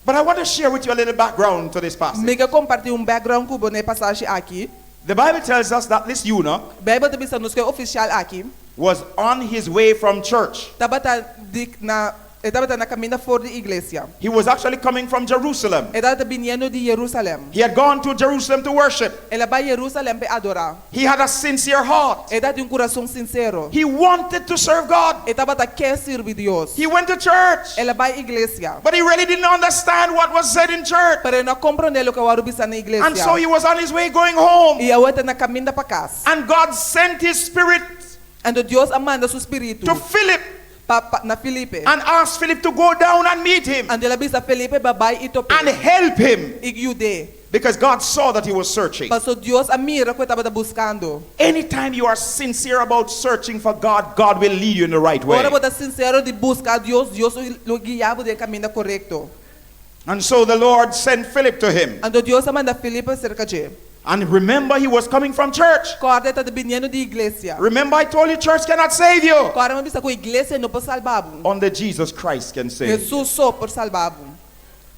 But I want to share with you a little background to this passage. Mi ke kompartí un background ku bo na e pasashi aki. The Bible tells us that this eunuch Beibel ta bisa nos ku e ofisial aki was on his way from church. tabata di na e tabata na kaminda for di iglesia. He was actually coming from Jerusalem. E tabata biniendo di Jerusalèm. He had gone to Jerusalem to worship. El a bai Jerusalèm pa adorá. He had a sincere heart. E tabatin un kurason sinsero. He wanted to serve God. E tabata ke sirbi Dios. He went to church. El a bai iglesia. But he really didn't understand what was said in church. Pero e no a komprondé loke a wòrdu bisá na iglesia. And so he was on his way going home. I awor e ta na kaminda pa kas. And God sent his spirit Anto Dios a manda su spiritu to Philip. Pa, pa, na Felipe. And asked Philip to go down and meet him Anto el a bisa Felipe pa bai i top'é. And help him I yud'é. Because God saw that he was searching. Paso Dios a mira ku e tabata buskando. Anytime you are sincere about searching for God, God will lead you in the right way. Ora bo ta sinsero di buska Dios, Dios lo guia bo den e kaminda korekto. And so the Lord sent Philip to him. Anto Dios a manda Felipe serka dje. And remember, he was coming from church. Kòrda e ta biniendo di iglesia. Remember, I told you church cannot save you. Kòrda mi a bisa ku iglesia no por salba bo. Only Jesus Christ can save you. Hesus so por salba bo.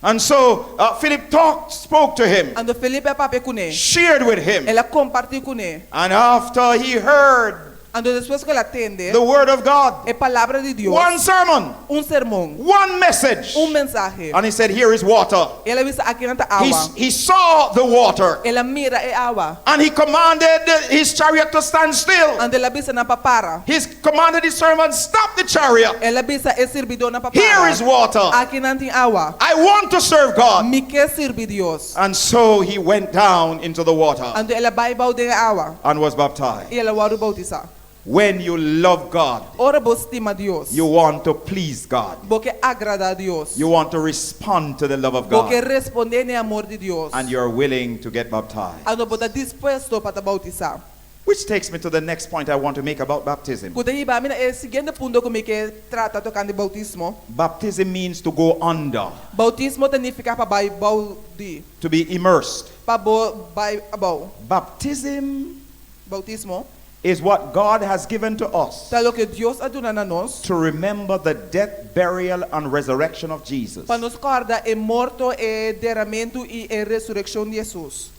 And so Philip talked, spoke to him. Anto Felipe a papia kuné. Shared with him. El a kompartí kuné. And after he heard Anto despues ku el a tende. The word of God. E palabra di Dios. One sermon. Un sermon. One message. Un mensahe. And he said, Here is water. El a bisa aki nan ta awa. He, he saw the water. El a mira e awa. And he commanded his chariot to stand still. Anto el a bisa nan pa para. He commanded his servant, Stop the chariot. El a bisa e sirbidónan pa para. Here is water. Aki nan tin awa. I want to serve God. Mi ke sirbi Dios. And so he went down into the water. Anto el a bai bou den e awa. And was baptized. I el a wòrdu boutisá. When you love God, Ora bo stima Dios. You want to please God. Bo ke agradá Dios. You want to respond to the love of Bo God. ke respondé na e amor di Dios. And you're willing to get baptized. Anto bo ta dispuesto pa ta boutisá. Which takes me to the next point I want to make about baptism. Ku ta hiba mi na e siguiente punto ku mi ke trata tokante boutismo. Baptism means to go under. Boutismo ta nifiká pa bai bou di. To be immersed. Pa bo bai abou. Baptism Boutismo. Is what God has given to us. Ta loke Dios a duna na nos. To remember the death, burial, and resurrection of Jesus. Pa nos kòrda e morto, e deramentu i e resurekshon di Hesus.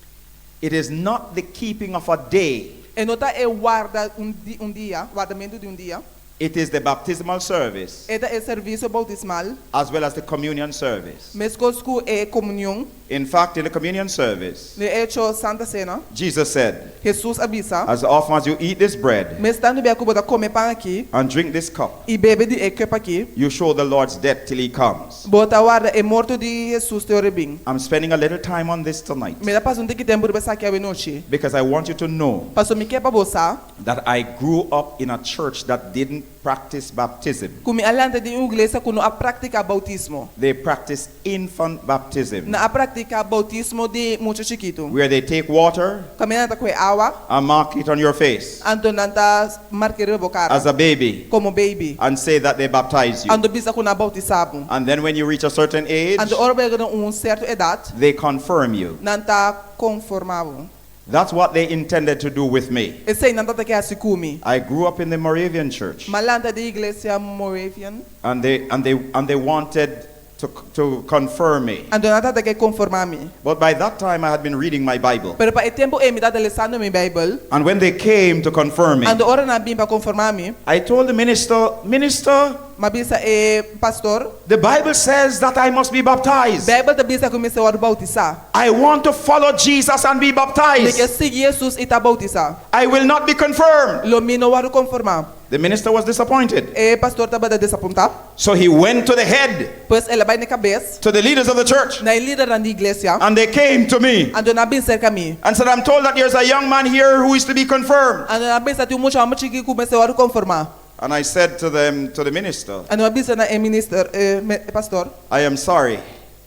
It is not the keeping of a day. E no ta e warda un un dia, wardamentu di un dia. It is the baptismal service. E ta e servisio boutismal. As well as the communion service. Meskos ku e komunion. In fact, in the communion service. De echo, Santa Sena. Jesus said. Hesus a bisa. As often as you eat this bread. Mes tantu bia ku bo ta kome pan aki. And drink this cup. I bebe di e kùp aki. You show the Lord's death till he comes. Bo ta warda e morto di Hesus te ora e bin. I'm spending a little time on this tonight. Mi ta pasa un tiki tempu riba esaki awenochi. Because I want you to know. Pasobra mi ke pa bo sa. That I grew up in a church that didn't practice baptism. Ku mi a lanta den un iglesia ku no a praktiká boutismo. They practice infant baptism. Nan a praktiká boutismo di mucha chikitu. Where they take water. Kaminda nan ta kohe awa. And mark it on your face. Anto nan ta mark'é riba bo kara. As a baby. Komo baby. And say that they baptize you. Anto bisa ku nan a boutisá bo. And then when you reach a certain age. Anto ora bo yega na un sierto edat. They confirm you. Nan ta konformá bo. That's what they intended to do with me. Esei nan tabata ke hasi ku mi. I grew up in the Moravian church. M'a lanta den iglesia Moravian. And they and they and they wanted to to confirm me. Anto nan tabata ke konformá mi. But by that time I had been reading my Bible. Pero pa e tempu ei mi tabata lesando mi Beibel. And when they came to confirm me. Anto ora nan a bin pa konformá mi. I told the minister, Minister. M'a bisa e pastor. The Bible says that I must be baptized. Beibel ta bisa ku mi mester wòrdu boutisá. I want to follow Jesus and be Mi baptized. ke sigui Hesus i ta boutisá. I will not be confirmed. Lo mi no wòrdu konformá. The minister was disappointed. E pastor tabata desapuntá. So he went to the head. Pues el a bai na e kabes. To the leaders of the church. Na e lidernan di iglesia. And they came to me. Anto nan a bin serka mi. And said, I'm told that there's a young man here who is to be confirmed. Anto nan a bisa tin un mucha hòmber chikí ku mester wòrdu konformá. And I said to them, to the minister. Anto mi a bisa na e minister, e pastor. I am sorry.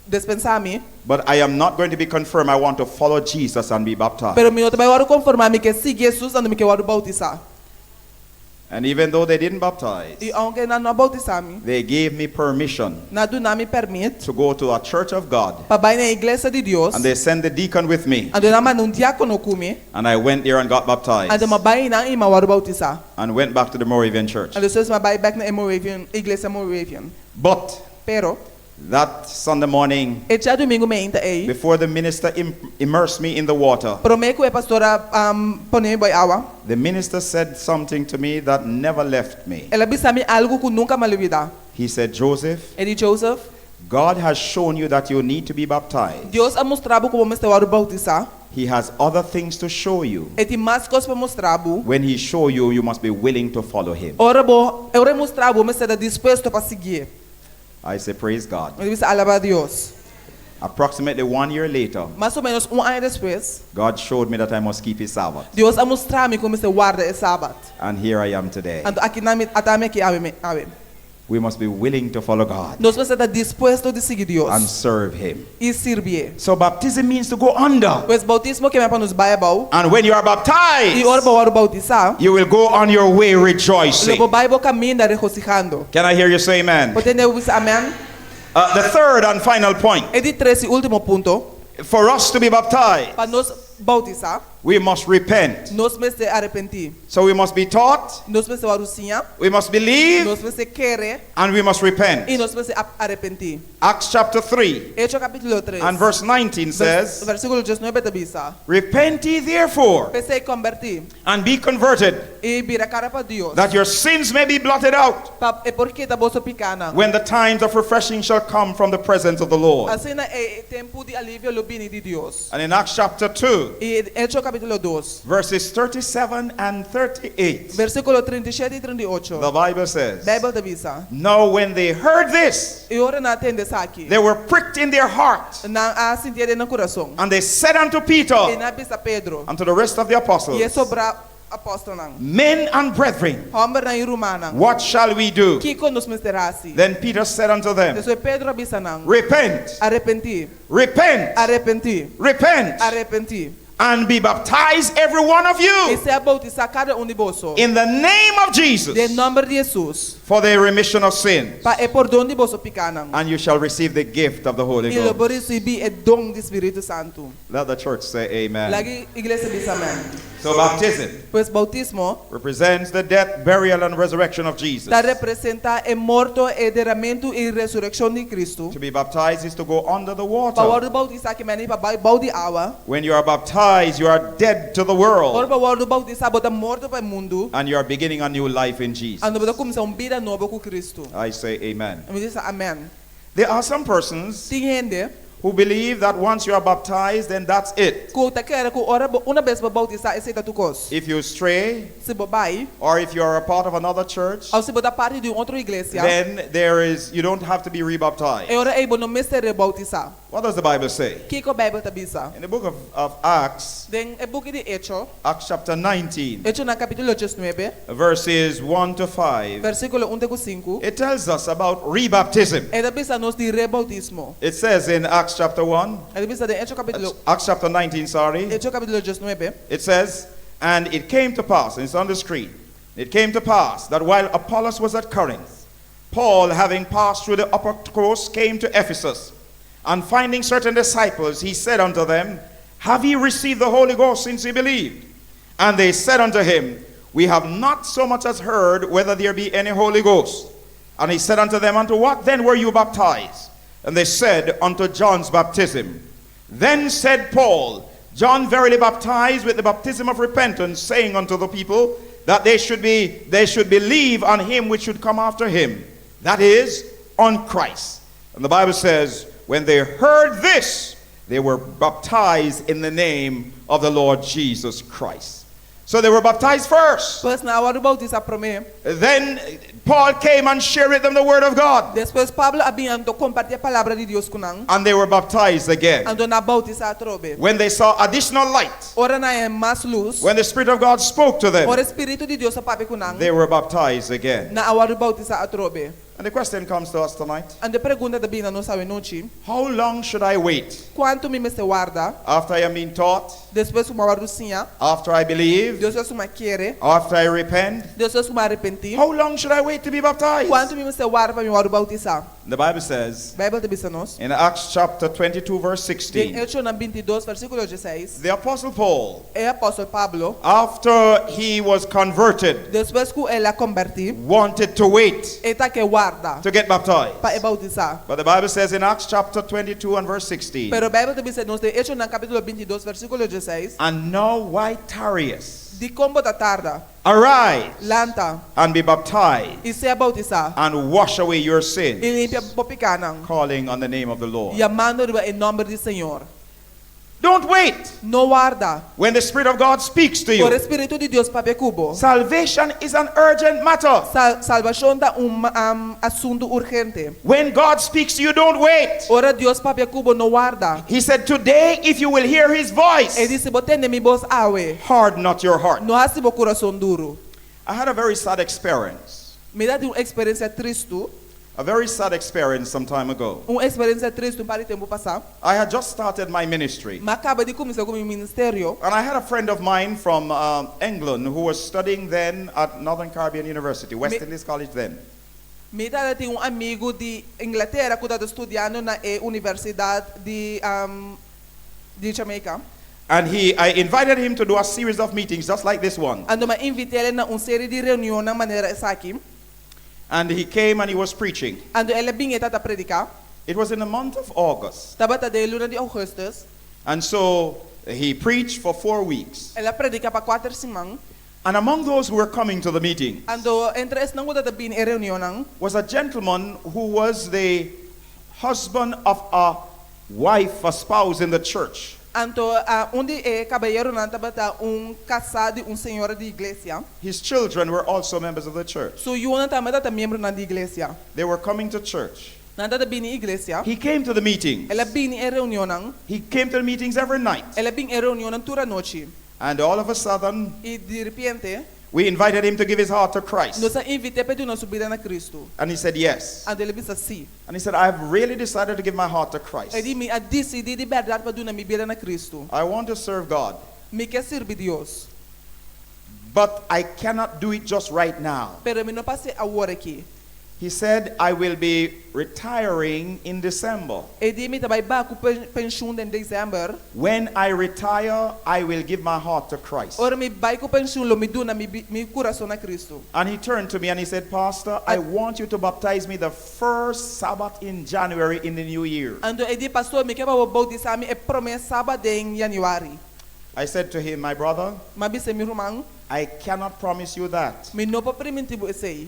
Despensá mi. But I am not going to be confirmed, I want to follow Jesus and be baptized. Pero mi no ta bai wòrdu konformá, mi ke sigui Hesus, anto mi ke wòrdu boutisá. And even though they didn't baptize. I ounke nan no a boutisá mi. They gave me permission. Nan a duna mi pèrmit. To go to a church of God. Pa bai na e iglesia di Dios. And they sent the deacon with me. Anto nan a manda un diákono ku mi. And I went there and got baptized. Anto mi a bai einan i mi a wòrdu boutisá. And went back to the Moravian church. Anto despues mi a bai bèk na e Moravian, iglesia Moravian. But. Pero. That Sunday morning. E djadumingu meinta ei. Before the minister immersed me in the water. Promé ku e pastor a pone mi bou awa. The minister said something to me that never left me. El a bisa mi algu ku nunka mi a lubidá. He said, Joseph. E di, Joseph. God has shown you that you need to be baptized. Dios a mustra bo ku bo mester wòrdu boutisá. He has other things to show you. E tin mas kos pa mustra bo. When he show you, you must be willing to follow him. Ora bo, ora e mustra bo, bo mester ta dispuesto pa siguié. I say, Praise God. Mi ta bisa, Alabá Dios. Approximately one year later. Mas o ménos un aña despues. God showed me that I must keep his Sabbath. Dios a mustra mi ku mi mester warda e Sabat. And here I am today. Anto aki nan mi, ata mi aki awe, awe. We must be willing to follow God Nos mester ta dispuesto di sigui and Dios serve Him. i sirbié. So baptism means to go under. Pues boutismo ke men pa nos bai abou. And when you are I baptized, ora bo wòrdu boutisá, you will go on your way lo rejoicing. bo bai bo kaminda regosihando. Can I hear you say amen? Por tende bo bisa amèn? The third and final point. E di tres i último punto, For us to be baptized, pa nos boutisá, we must repent. nos mester arepentí. So we must be taught, Nos mester wòrdu siña, we must believe, nos mester kere and we must repent. i nos mester arepentí. Acts chapter 3 Echo kapítulo 3, and verse 19 says, versíkulo 19 ta bisa, Repent ye therefore P'esei kombertí and be converted, i bira kara pa Dios, that your sins may be blotted out pa e por kita boso pikánan. when the times of refreshing shall come from the presence of the Lord. Asina e tempu di alivio lo bini di Dios. And in Acts chapter 2, I Echo kapítulo 2, verses 37 and 38, versíkulo 37 i 38, the Bible says, Beibel ta bisa, Now when they heard this, I ora nan a tende esaki, they were pricked in their heart, nan a sintié den nan kurason. and they said unto Peter I nan a bisa Pedro and to the rest of the i apostles, e sobrá apòstelnan, Men and brethren, Hòmbernan i rumannan, what shall we do? kiko nos mester hasi? Then Peter said unto them, Despues Pedro a bisa nan, Repent, Arepentí, repent, arepentí, repent, arepentí, and be baptized every one of i you sea boutisá kada un di boso in the name of Jesus den nòmber di Hesus for the remission of sins, pa e pordon di boso pikánan, and you shall receive the gift of the Holy i lo bo Ghost. risibí e don di Spiritu Santu. Let the church say amen. Laga iglesia bisa amèn. So baptism Pues boutismo represents the death, burial, and resurrection of Jesus. ta representá e morto, e deramentu i resurekshon di Kristu. To be baptized is to go under the Pa water. wòrdu boutisá ke men pa bai bou di awa. When you are baptized, you are dead to the Ora world bo wòrdu boutisá bo ta morto pa e mundu, and you are beginning a new life in Jesus. anto bo ta kuminsá un bida nobo ku Kristu. I say amen. Mi ta bisa amèn. There are some persons Tin hende who believe that once you are baptized, then that's it. ku ta kere ku ora bo una bes bo boutisá esei ta tur kos. If you stray Si bo bai, or if you are a part of another church, òf si bo ta parti di un otro iglesia, then there is you don't have to be e rebaptized. ora ei bo no mester reboutisá. What does the Bible say? Kiko Beibel ta bisa? In the book of Acts, Den e buki di Echo, Acts chapter 19, Echonan kapítulo 19, verses 1 to 5, versíkulo un te ku sinku, it tells us about rebaptism. e ta bisa nos di reboutismo. It says in Acts chapter 1, E ta bisa den Echo kapítulo Acts chapter 19, sorry. Echo kapítulo 19, It says, And it came to pass, and it's on the screen, it came to pass that while Apollos was at Corinth, Paul, having passed through the upper coast, came to Ephesus. And finding certain disciples, he said unto them, Have ye received the Holy Ghost since ye believed? And they said unto him, We have not so much as heard whether there be any Holy Ghost. And he said unto them, Unto what then were you baptized? And they said, Unto John's baptism. Then said Paul, John verily baptized with the baptism of repentance, saying unto the people that they should be they should believe on him which should come after him, that is, on Christ. And the Bible says, when they heard this, they were baptized in the name of the Lord Jesus Christ. So they were baptized first. Pues nan a wòrdu boutisá promé. Then Paul came and shared with them the word of God. Despues Pablo a bin anto kompartí e palabra di Dios ku nan. And they were baptized again. Anto nan a boutisá atrobe. When they saw additional light, Ora nan a haña mas lus, when the Spirit of God spoke to them, ora e Spiritu di Dios a papia ku nan, they were baptized again. nan a wòrdu boutisá atrobe. And the question comes to us tonight Anto e pregunta ta bini na nos awe nochi, how long should I wait? Kuantu mi mester warda After I am being taught, despues ku mi a wòrdu siña, after I believe, despues ku mi a kere, after I repent? despues ku mi a arepentí? How long should I wait to be baptized? Kuantu mi mester warda pa mi wòrdu boutisá? The Bible says Beibel ta bisa nos, in Acts chapter 22, verse den 16, Echonan 22, versíkulo 16, the Apostle Paul, e apòstel Pablo, after he was converted, despues ku el a kombertí, wanted to wait e ta ke warda to get baptized. pa e boutisá. But the Bible says in Acts chapter 22 and verse 16, Pero Beibel ta bisa nos den Echonan kapítulo 22, versíkulo 16, And now why tarriest? Dikon bo ta tarda? Arise Lanta and be baptized i sea boutisá and wash away your i sins, limpia bo pikánan, calling on the name of the Lord. yamando riba e nòmber di Señor. Don't wait No warda. when the Spirit of God speaks to Ora you. e Spiritu di Dios papia ku bo. Salvation is an urgent matter. Sal salbashon ta un um, asuntu urgente. When God speaks to you, don't wait. Ora Dios papia ku bo, no warda. He said, Today, if you will hear his voice, E di si bo tende mi bos awe, harden not your heart. no hasi bo kurason duru. I had a very sad experience. Mi tabatin un eksperensia tristu. A very sad experience some time ago. Un eksperensia tristu un par di tempu pasá. I had just started my ministry. M'a kaba di kuminsá ku mi ministerio. And I had a friend of mine from England who was studying then at Northern Caribbean University, West Mi Indies College then. Mi tabatin un amigu di Inglatera ku tabata studiando na e universidat di di Jamaica. And he, I invited him to do a series of meetings just like this one. Anto mi a invit'é na un seri di reunionnan manera esaki. And he came and he was preaching. Anto el a bin e tabata prediká. It was in the month of August. Tabata den e luna di ougùstùs. And so he preached for 4 weeks. El a prediká pa kuater siman. And among those who were coming to the meeting Anto entre esnan ku tabata bini e reunionnan was a gentleman who was the husband of a wife, a spouse in the church. Anto un di e kabayeronan tabata un kasá di un señora di iglesia. His children were also members of the church. Su yunan tambe tabata miembronan di iglesia. They were coming to church. Nan tabata bini iglesia. He came to the meetings. El a bini e reunionnan. He came to the meetings every night. El a bini e reunionnan tur anochi. And all of a sudden, I di repente, we invited him to give his heart to Christ. Nos a invit'é pa duna su bida na Kristu. And he said, "Yes." Anto el a bisa si. And he said, "I've really decided to give my heart to Christ. E di, mi a disidí di bèrdat pa duna mi bida na Kristu. I want to serve God, Mi ke sirbi Dios. But I cannot do it just right now." Pero mi no por hasié awor aki. He said, "I will be retiring in December. E di, mi ta bai bai ku penshun den desèmber. When I retire, I will give my heart to Christ." Ora mi bai ku penshun, lo mi duna mi, mi kurason na Kristu. And he turned to me and he said, "Pastor, I want you to baptize me the first Sabbath in January in the new year." Anto e di, pastor, mi ke pa bo boutisá mi e promé sabat den yanüari. I said to him, "My brother, M'a bis'é, mi ruman, I cannot promise you that." Mi no por primintí bo esei.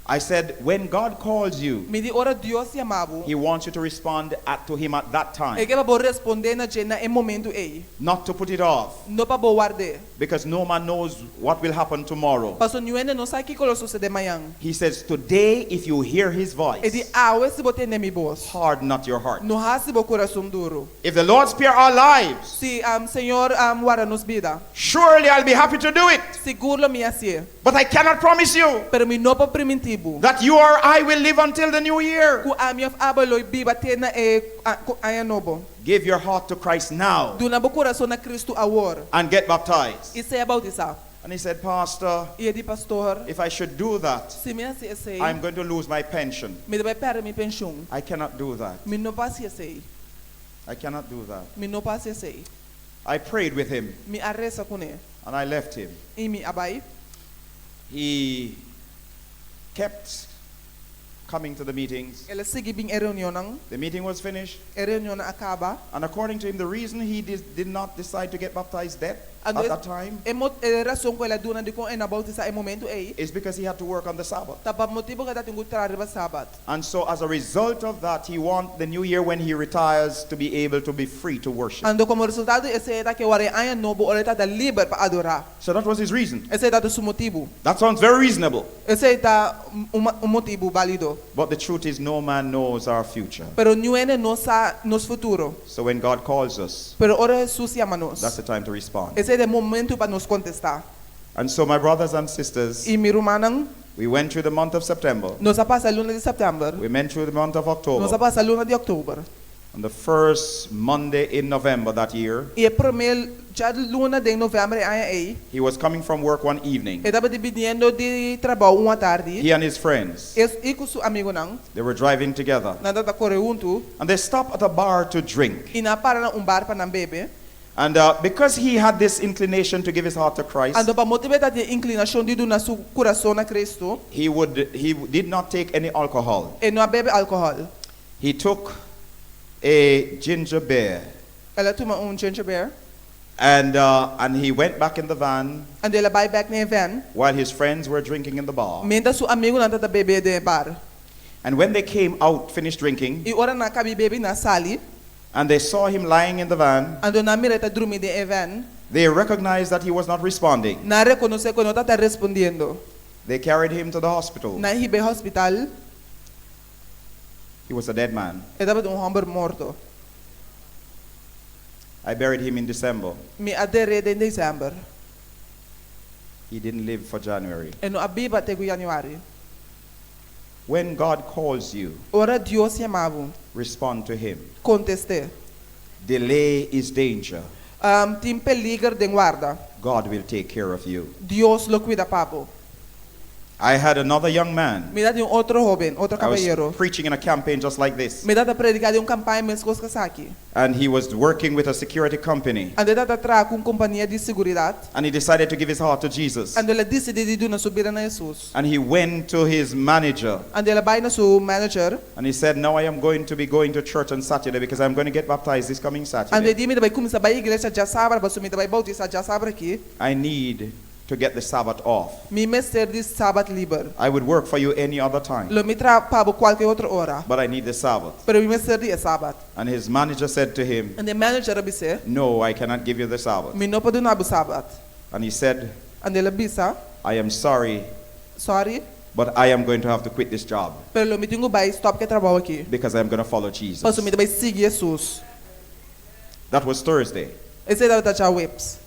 I said, "When God calls you, Mi di, ora Dios yama bo, He wants you to respond to Him at that time, E ke pa bo respondé na dje na e momento ei. Not to put it off, No pa bo ward'é. Because no man knows what will happen tomorrow." Paso niun hende no sa kiko lo sosodé mañan. He says, "Today, if you hear His E di, voice, awe si bo tende mi bos, harden not your heart." No hasi bo kurason duru. If the Lord spare our lives, Si Señor warda nos bida, surely I'll be happy to do it. Sigur lo mi hasié. But I cannot promise you Pero mi no por primintí bo that you or I will live until the new year. ku ami òf abo lo biba te na e aña nobo. Give your heart to Christ now Duna bo kurason na Kristu awor and get baptized. I sea boutisá. And he said, "Pastor, I e di, pastor, if I should do that, si mi hasi esei, I'm going to lose my pension. Mi ta bai pèrdè mi penshun. I cannot do that. Mi no por hasi esei. I cannot do that." Mi no por hasi esei. I prayed with him Mi a resa kuné and I left him. I mi a bai. He kept coming to the meetings. El a sigui bin e reunionnan. The meeting was finished. E reunion a kaba. And according to him, the reason he did not decide to get baptized then, And at that time, E, e rason ku el a duna di kon e no a boutisá e momento ei, is because he had to work on the Sabbath. Ta pa motibu ku e tabatin ku traha riba sabat. And so, as a result of that, he wants the new year when he retires to be able to be free to worship. Anto komo resultado di esei e ta ke wak e aña nobo ora e ta liber pa adorá. So that was his reason. Esei tabata su motibu. That sounds very reasonable. Esei ta un motibu válido. But the truth is, no man knows our future. Pero niun hende no sa nos futuro. So when God calls us, Pero ora Hesus yama nos, that's the time to respond. Esei ta e momento pa nos kontestá. And so, my brothers and sisters, I mi rumannan, we went through the month of September. Nos a pasa luna di sèptèmber. We went through the month of Nos a October. Pasa luna di òktober. On the first Monday in November that year, I e promé djaluna di novèmber e aña ei, he was coming from work one evening. E tabata biniendo di trabou un atardi. He and his friends, E i ku su amigunan, they were driving together. Nan tabata kore huntu. And they stopped at a bar to drink. I nan a para na un bar pa nan bebe. And because he had this inclination to give his heart to Christ, Anto pa motibu e tabatin inklinashon di duna su kurason na Kristu, he did not take any alcohol. E no a bebe alkohòl. He took a ginger beer El a tuma un ginger beer. and he went back in the van Anto el a bai bèk den e van while his friends were drinking in the bar. Mientras su amigunan tabata bebe den bar. And when they came out, finished drinking, I ora nan a kaba bebe, nan a sali, and they saw him lying in the van, Anto nan a mir'é ta drumi den e van, they recognized that he was not responding. Nan a rekonosé ku e no tabata respondiendo. They carried him to the hospital. Nan a hib'é hospital. He was a dead man. E tabata un hòmber morto. I buried him in December. Mi a der'é den desèmber. He didn't live for January. E no a biba te ku yanüari. When God calls you, Ora Dios yama bo, respond to Him. Kontest'é. Delay is danger. Tin peliger den warda. God will take care of you. Dios lo kuida pa bo. I had another young man. Mi tabatin un otro hóben, otro I was kabayero. Preaching in a campaign just like this. Mi tabata prediká den un kampaña meskos ku esaki. And he was working with a security company. Anto e tabata traha ku un kompania di seguridat. And he decided to give his heart to Jesus. Anto el a disidí di duna su bida na Hesus. And he went to his manager. Anto el a bai na su manager. And he said, Now I am going to be going to church on Saturday because I'm going to get baptized this coming Anto e Saturday. di, Mi ta bai kuminsá bai iglesia djasabra pasobra mi ta bai boutisá djasabra aki. I need to get the Sabbath off. Mi mester di Sabat liber. I would work for you any other time, Lo mi traha pa bo kualke otro ora. But I need the Sabbath. Pero mi mester di e Sabat. And his manager said to him, Anto e manager a bis'é, No, I cannot give you the Sabbath. Mi no por duna bo Sabat. And he said, Anto el a bisa, I am sorry, Sorry, but I am going to have to quit this job pero lo mi tin ku bai stòp ku e trabou aki. Because I am going to follow Jesus. Pasobra mi ta bai sigui Hesus. That was Thursday. Esei tabata djaweps.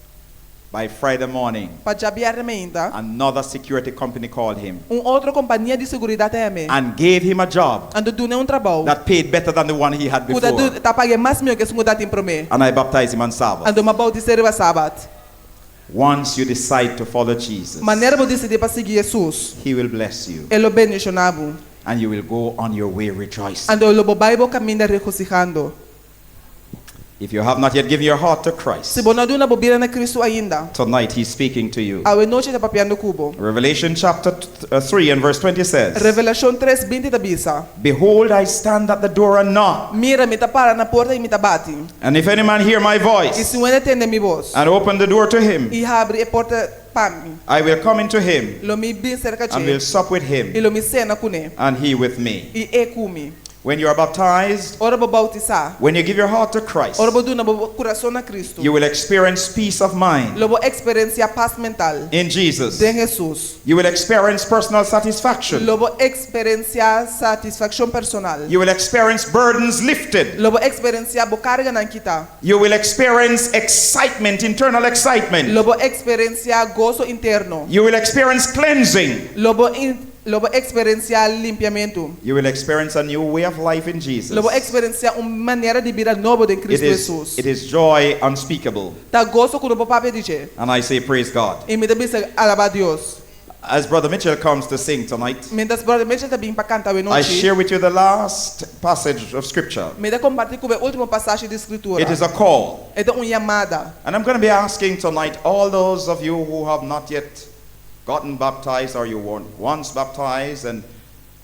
By Friday morning, Pa djabièrnè meinta, another security company called him un otro kompania di seguridat a yam'é and gave him a job anto dun'é un trabou that paid better than the one he had ku ta before. ta pag'é mas mihó ku esun ku tatin promé. And I baptized him on Sabbath. Anto m'a boutis'é riba Sabat. Once you decide to follow Jesus, Manera bo disidí pa sigui Hesus, He will bless you E lo bendishoná bo. And you will go on your way rejoicing. Anto lo bo bai bo kaminda regosihando. If you have not yet given your heart to Christ, Si bo no a duna bo bida na Kristu ainda, tonight He's speaking to you. awe nochi E ta papiando ku bo. Revelation chapter 3 and verse 20 says, Revelashon tres binti ta bisa, Behold, I stand at the door and knock. Mira, mi ta para na porta i mi ta bati. And if any man hear my I voice si un hende tende mi bos and open the door to him, i habri e porta pa mi, I will come into him lo mi bin serka and will dje sup with i him lo mi sena kuné and he with me. i e ku mi. When you are baptized, Ora bo boutisá, when you give your heart to Christ, ora bo duna bo kurason na Kristu, you will experience peace of mind lo bo eksperensiá pas mental in Jesus. den Hesus. You will experience personal satisfaction. Lo bo eksperensiá satisfakshon personal. You will experience burdens lifted. Lo bo eksperensiá bo karganan kitá. You will experience excitement, internal excitement. Lo bo eksperensiá goso interno. You will experience cleansing. Lo bo in, lo bo eksperensiá limpiamentu. You will experience a new way of life in Jesus. Lo bo eksperensiá un manera di bida nobo den It Kristu is, Hesus. it is joy unspeakable. Ta goso ku no por papia di dje. And I say, Praise God. I mi ta bisa alabá Dios. As Brother Mitchell comes to sing tonight, Mientras Brother Mitchell ta bin pa kanta awe I nochi, share with you the last passage of Scripture. mi ta kompartí ku bo e último pasashi di Skritura. It is a call. E ta un yamada. And I'm going to be asking tonight all those of you who have not yet gotten baptized or you were once baptized, and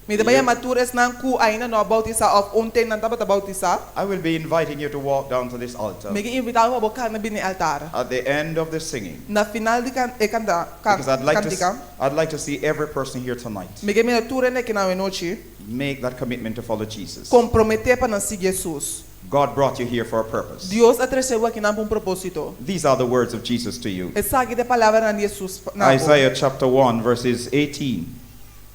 Mi ta bai yama tur esnan ku ainda no a boutisá òf un ten nan tabata boutisá. I will be inviting you to walk down to this altar Mi ke invitá bo pa bo kana bini altar. At the end of the singing. Na final di kan e kanta kan Because I'd like to, kantika. I'd like to see every person here tonight Mi ke mira tur hende akinan awe nochi make that commitment to follow Jesus. komprometé pa nan sigui Hesus. God brought you here for a purpose. Dios a trese bo akinan pa un propósito. These are the words of Jesus to you. Esaki ta e palabranan di Hesus na bo. Isaiah chapter 1, verses 18,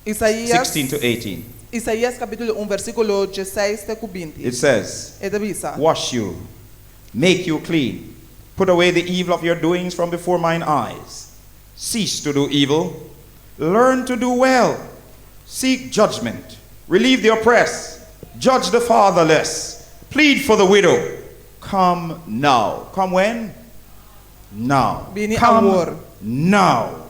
Isaías 16 to 18. Isaías kapítulo un versíkulo diesseis te ku binti. It says, E ta bisa. Wash you, make you clean, put away the evil of your doings from before mine eyes. Cease to do evil, learn to do well, seek judgment, relieve the oppressed, judge the fatherless, plead for the widow. Come now. Come when? Now. Bini Come awor. Now.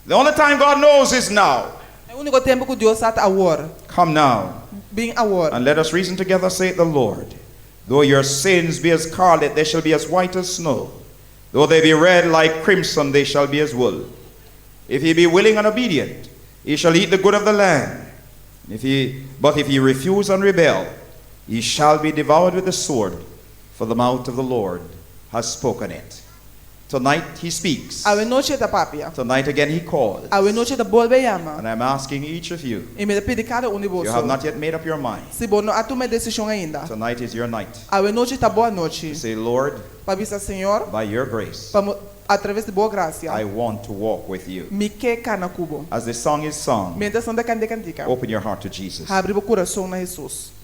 The only time God knows is now. E úniko tempu ku Dios sa ta awor. Come now. Bin awor. And let us reason together, saith the Lord. Though your sins be as scarlet, they shall be as white as snow. Though they be red like crimson, they shall be as wool. If ye be willing and obedient, ye shall eat the good of the land. If ye, but if ye refuse and rebel, ye shall be devoured with the sword, for the mouth of the Lord has spoken it. Tonight he speaks. Awe nochi e ta papia. Tonight again he calls. Awe nochi e ta bolbe yama. And I'm asking each of you, I mi ta pidi kada un di if you boso. have not yet made up your mind, Si bo no a tuma e desishon ainda. Tonight is your night. Awe nochi ta bo anochi. Say, Lord, Pa bisa Señor, by your grace, pa atraves di bo grasia, I want to walk with you. Mi ke kana ku bo. As the song is sung, Mientras nan ta kanta e kantika, open your heart to Jesus. habri bo kurason na Hesus.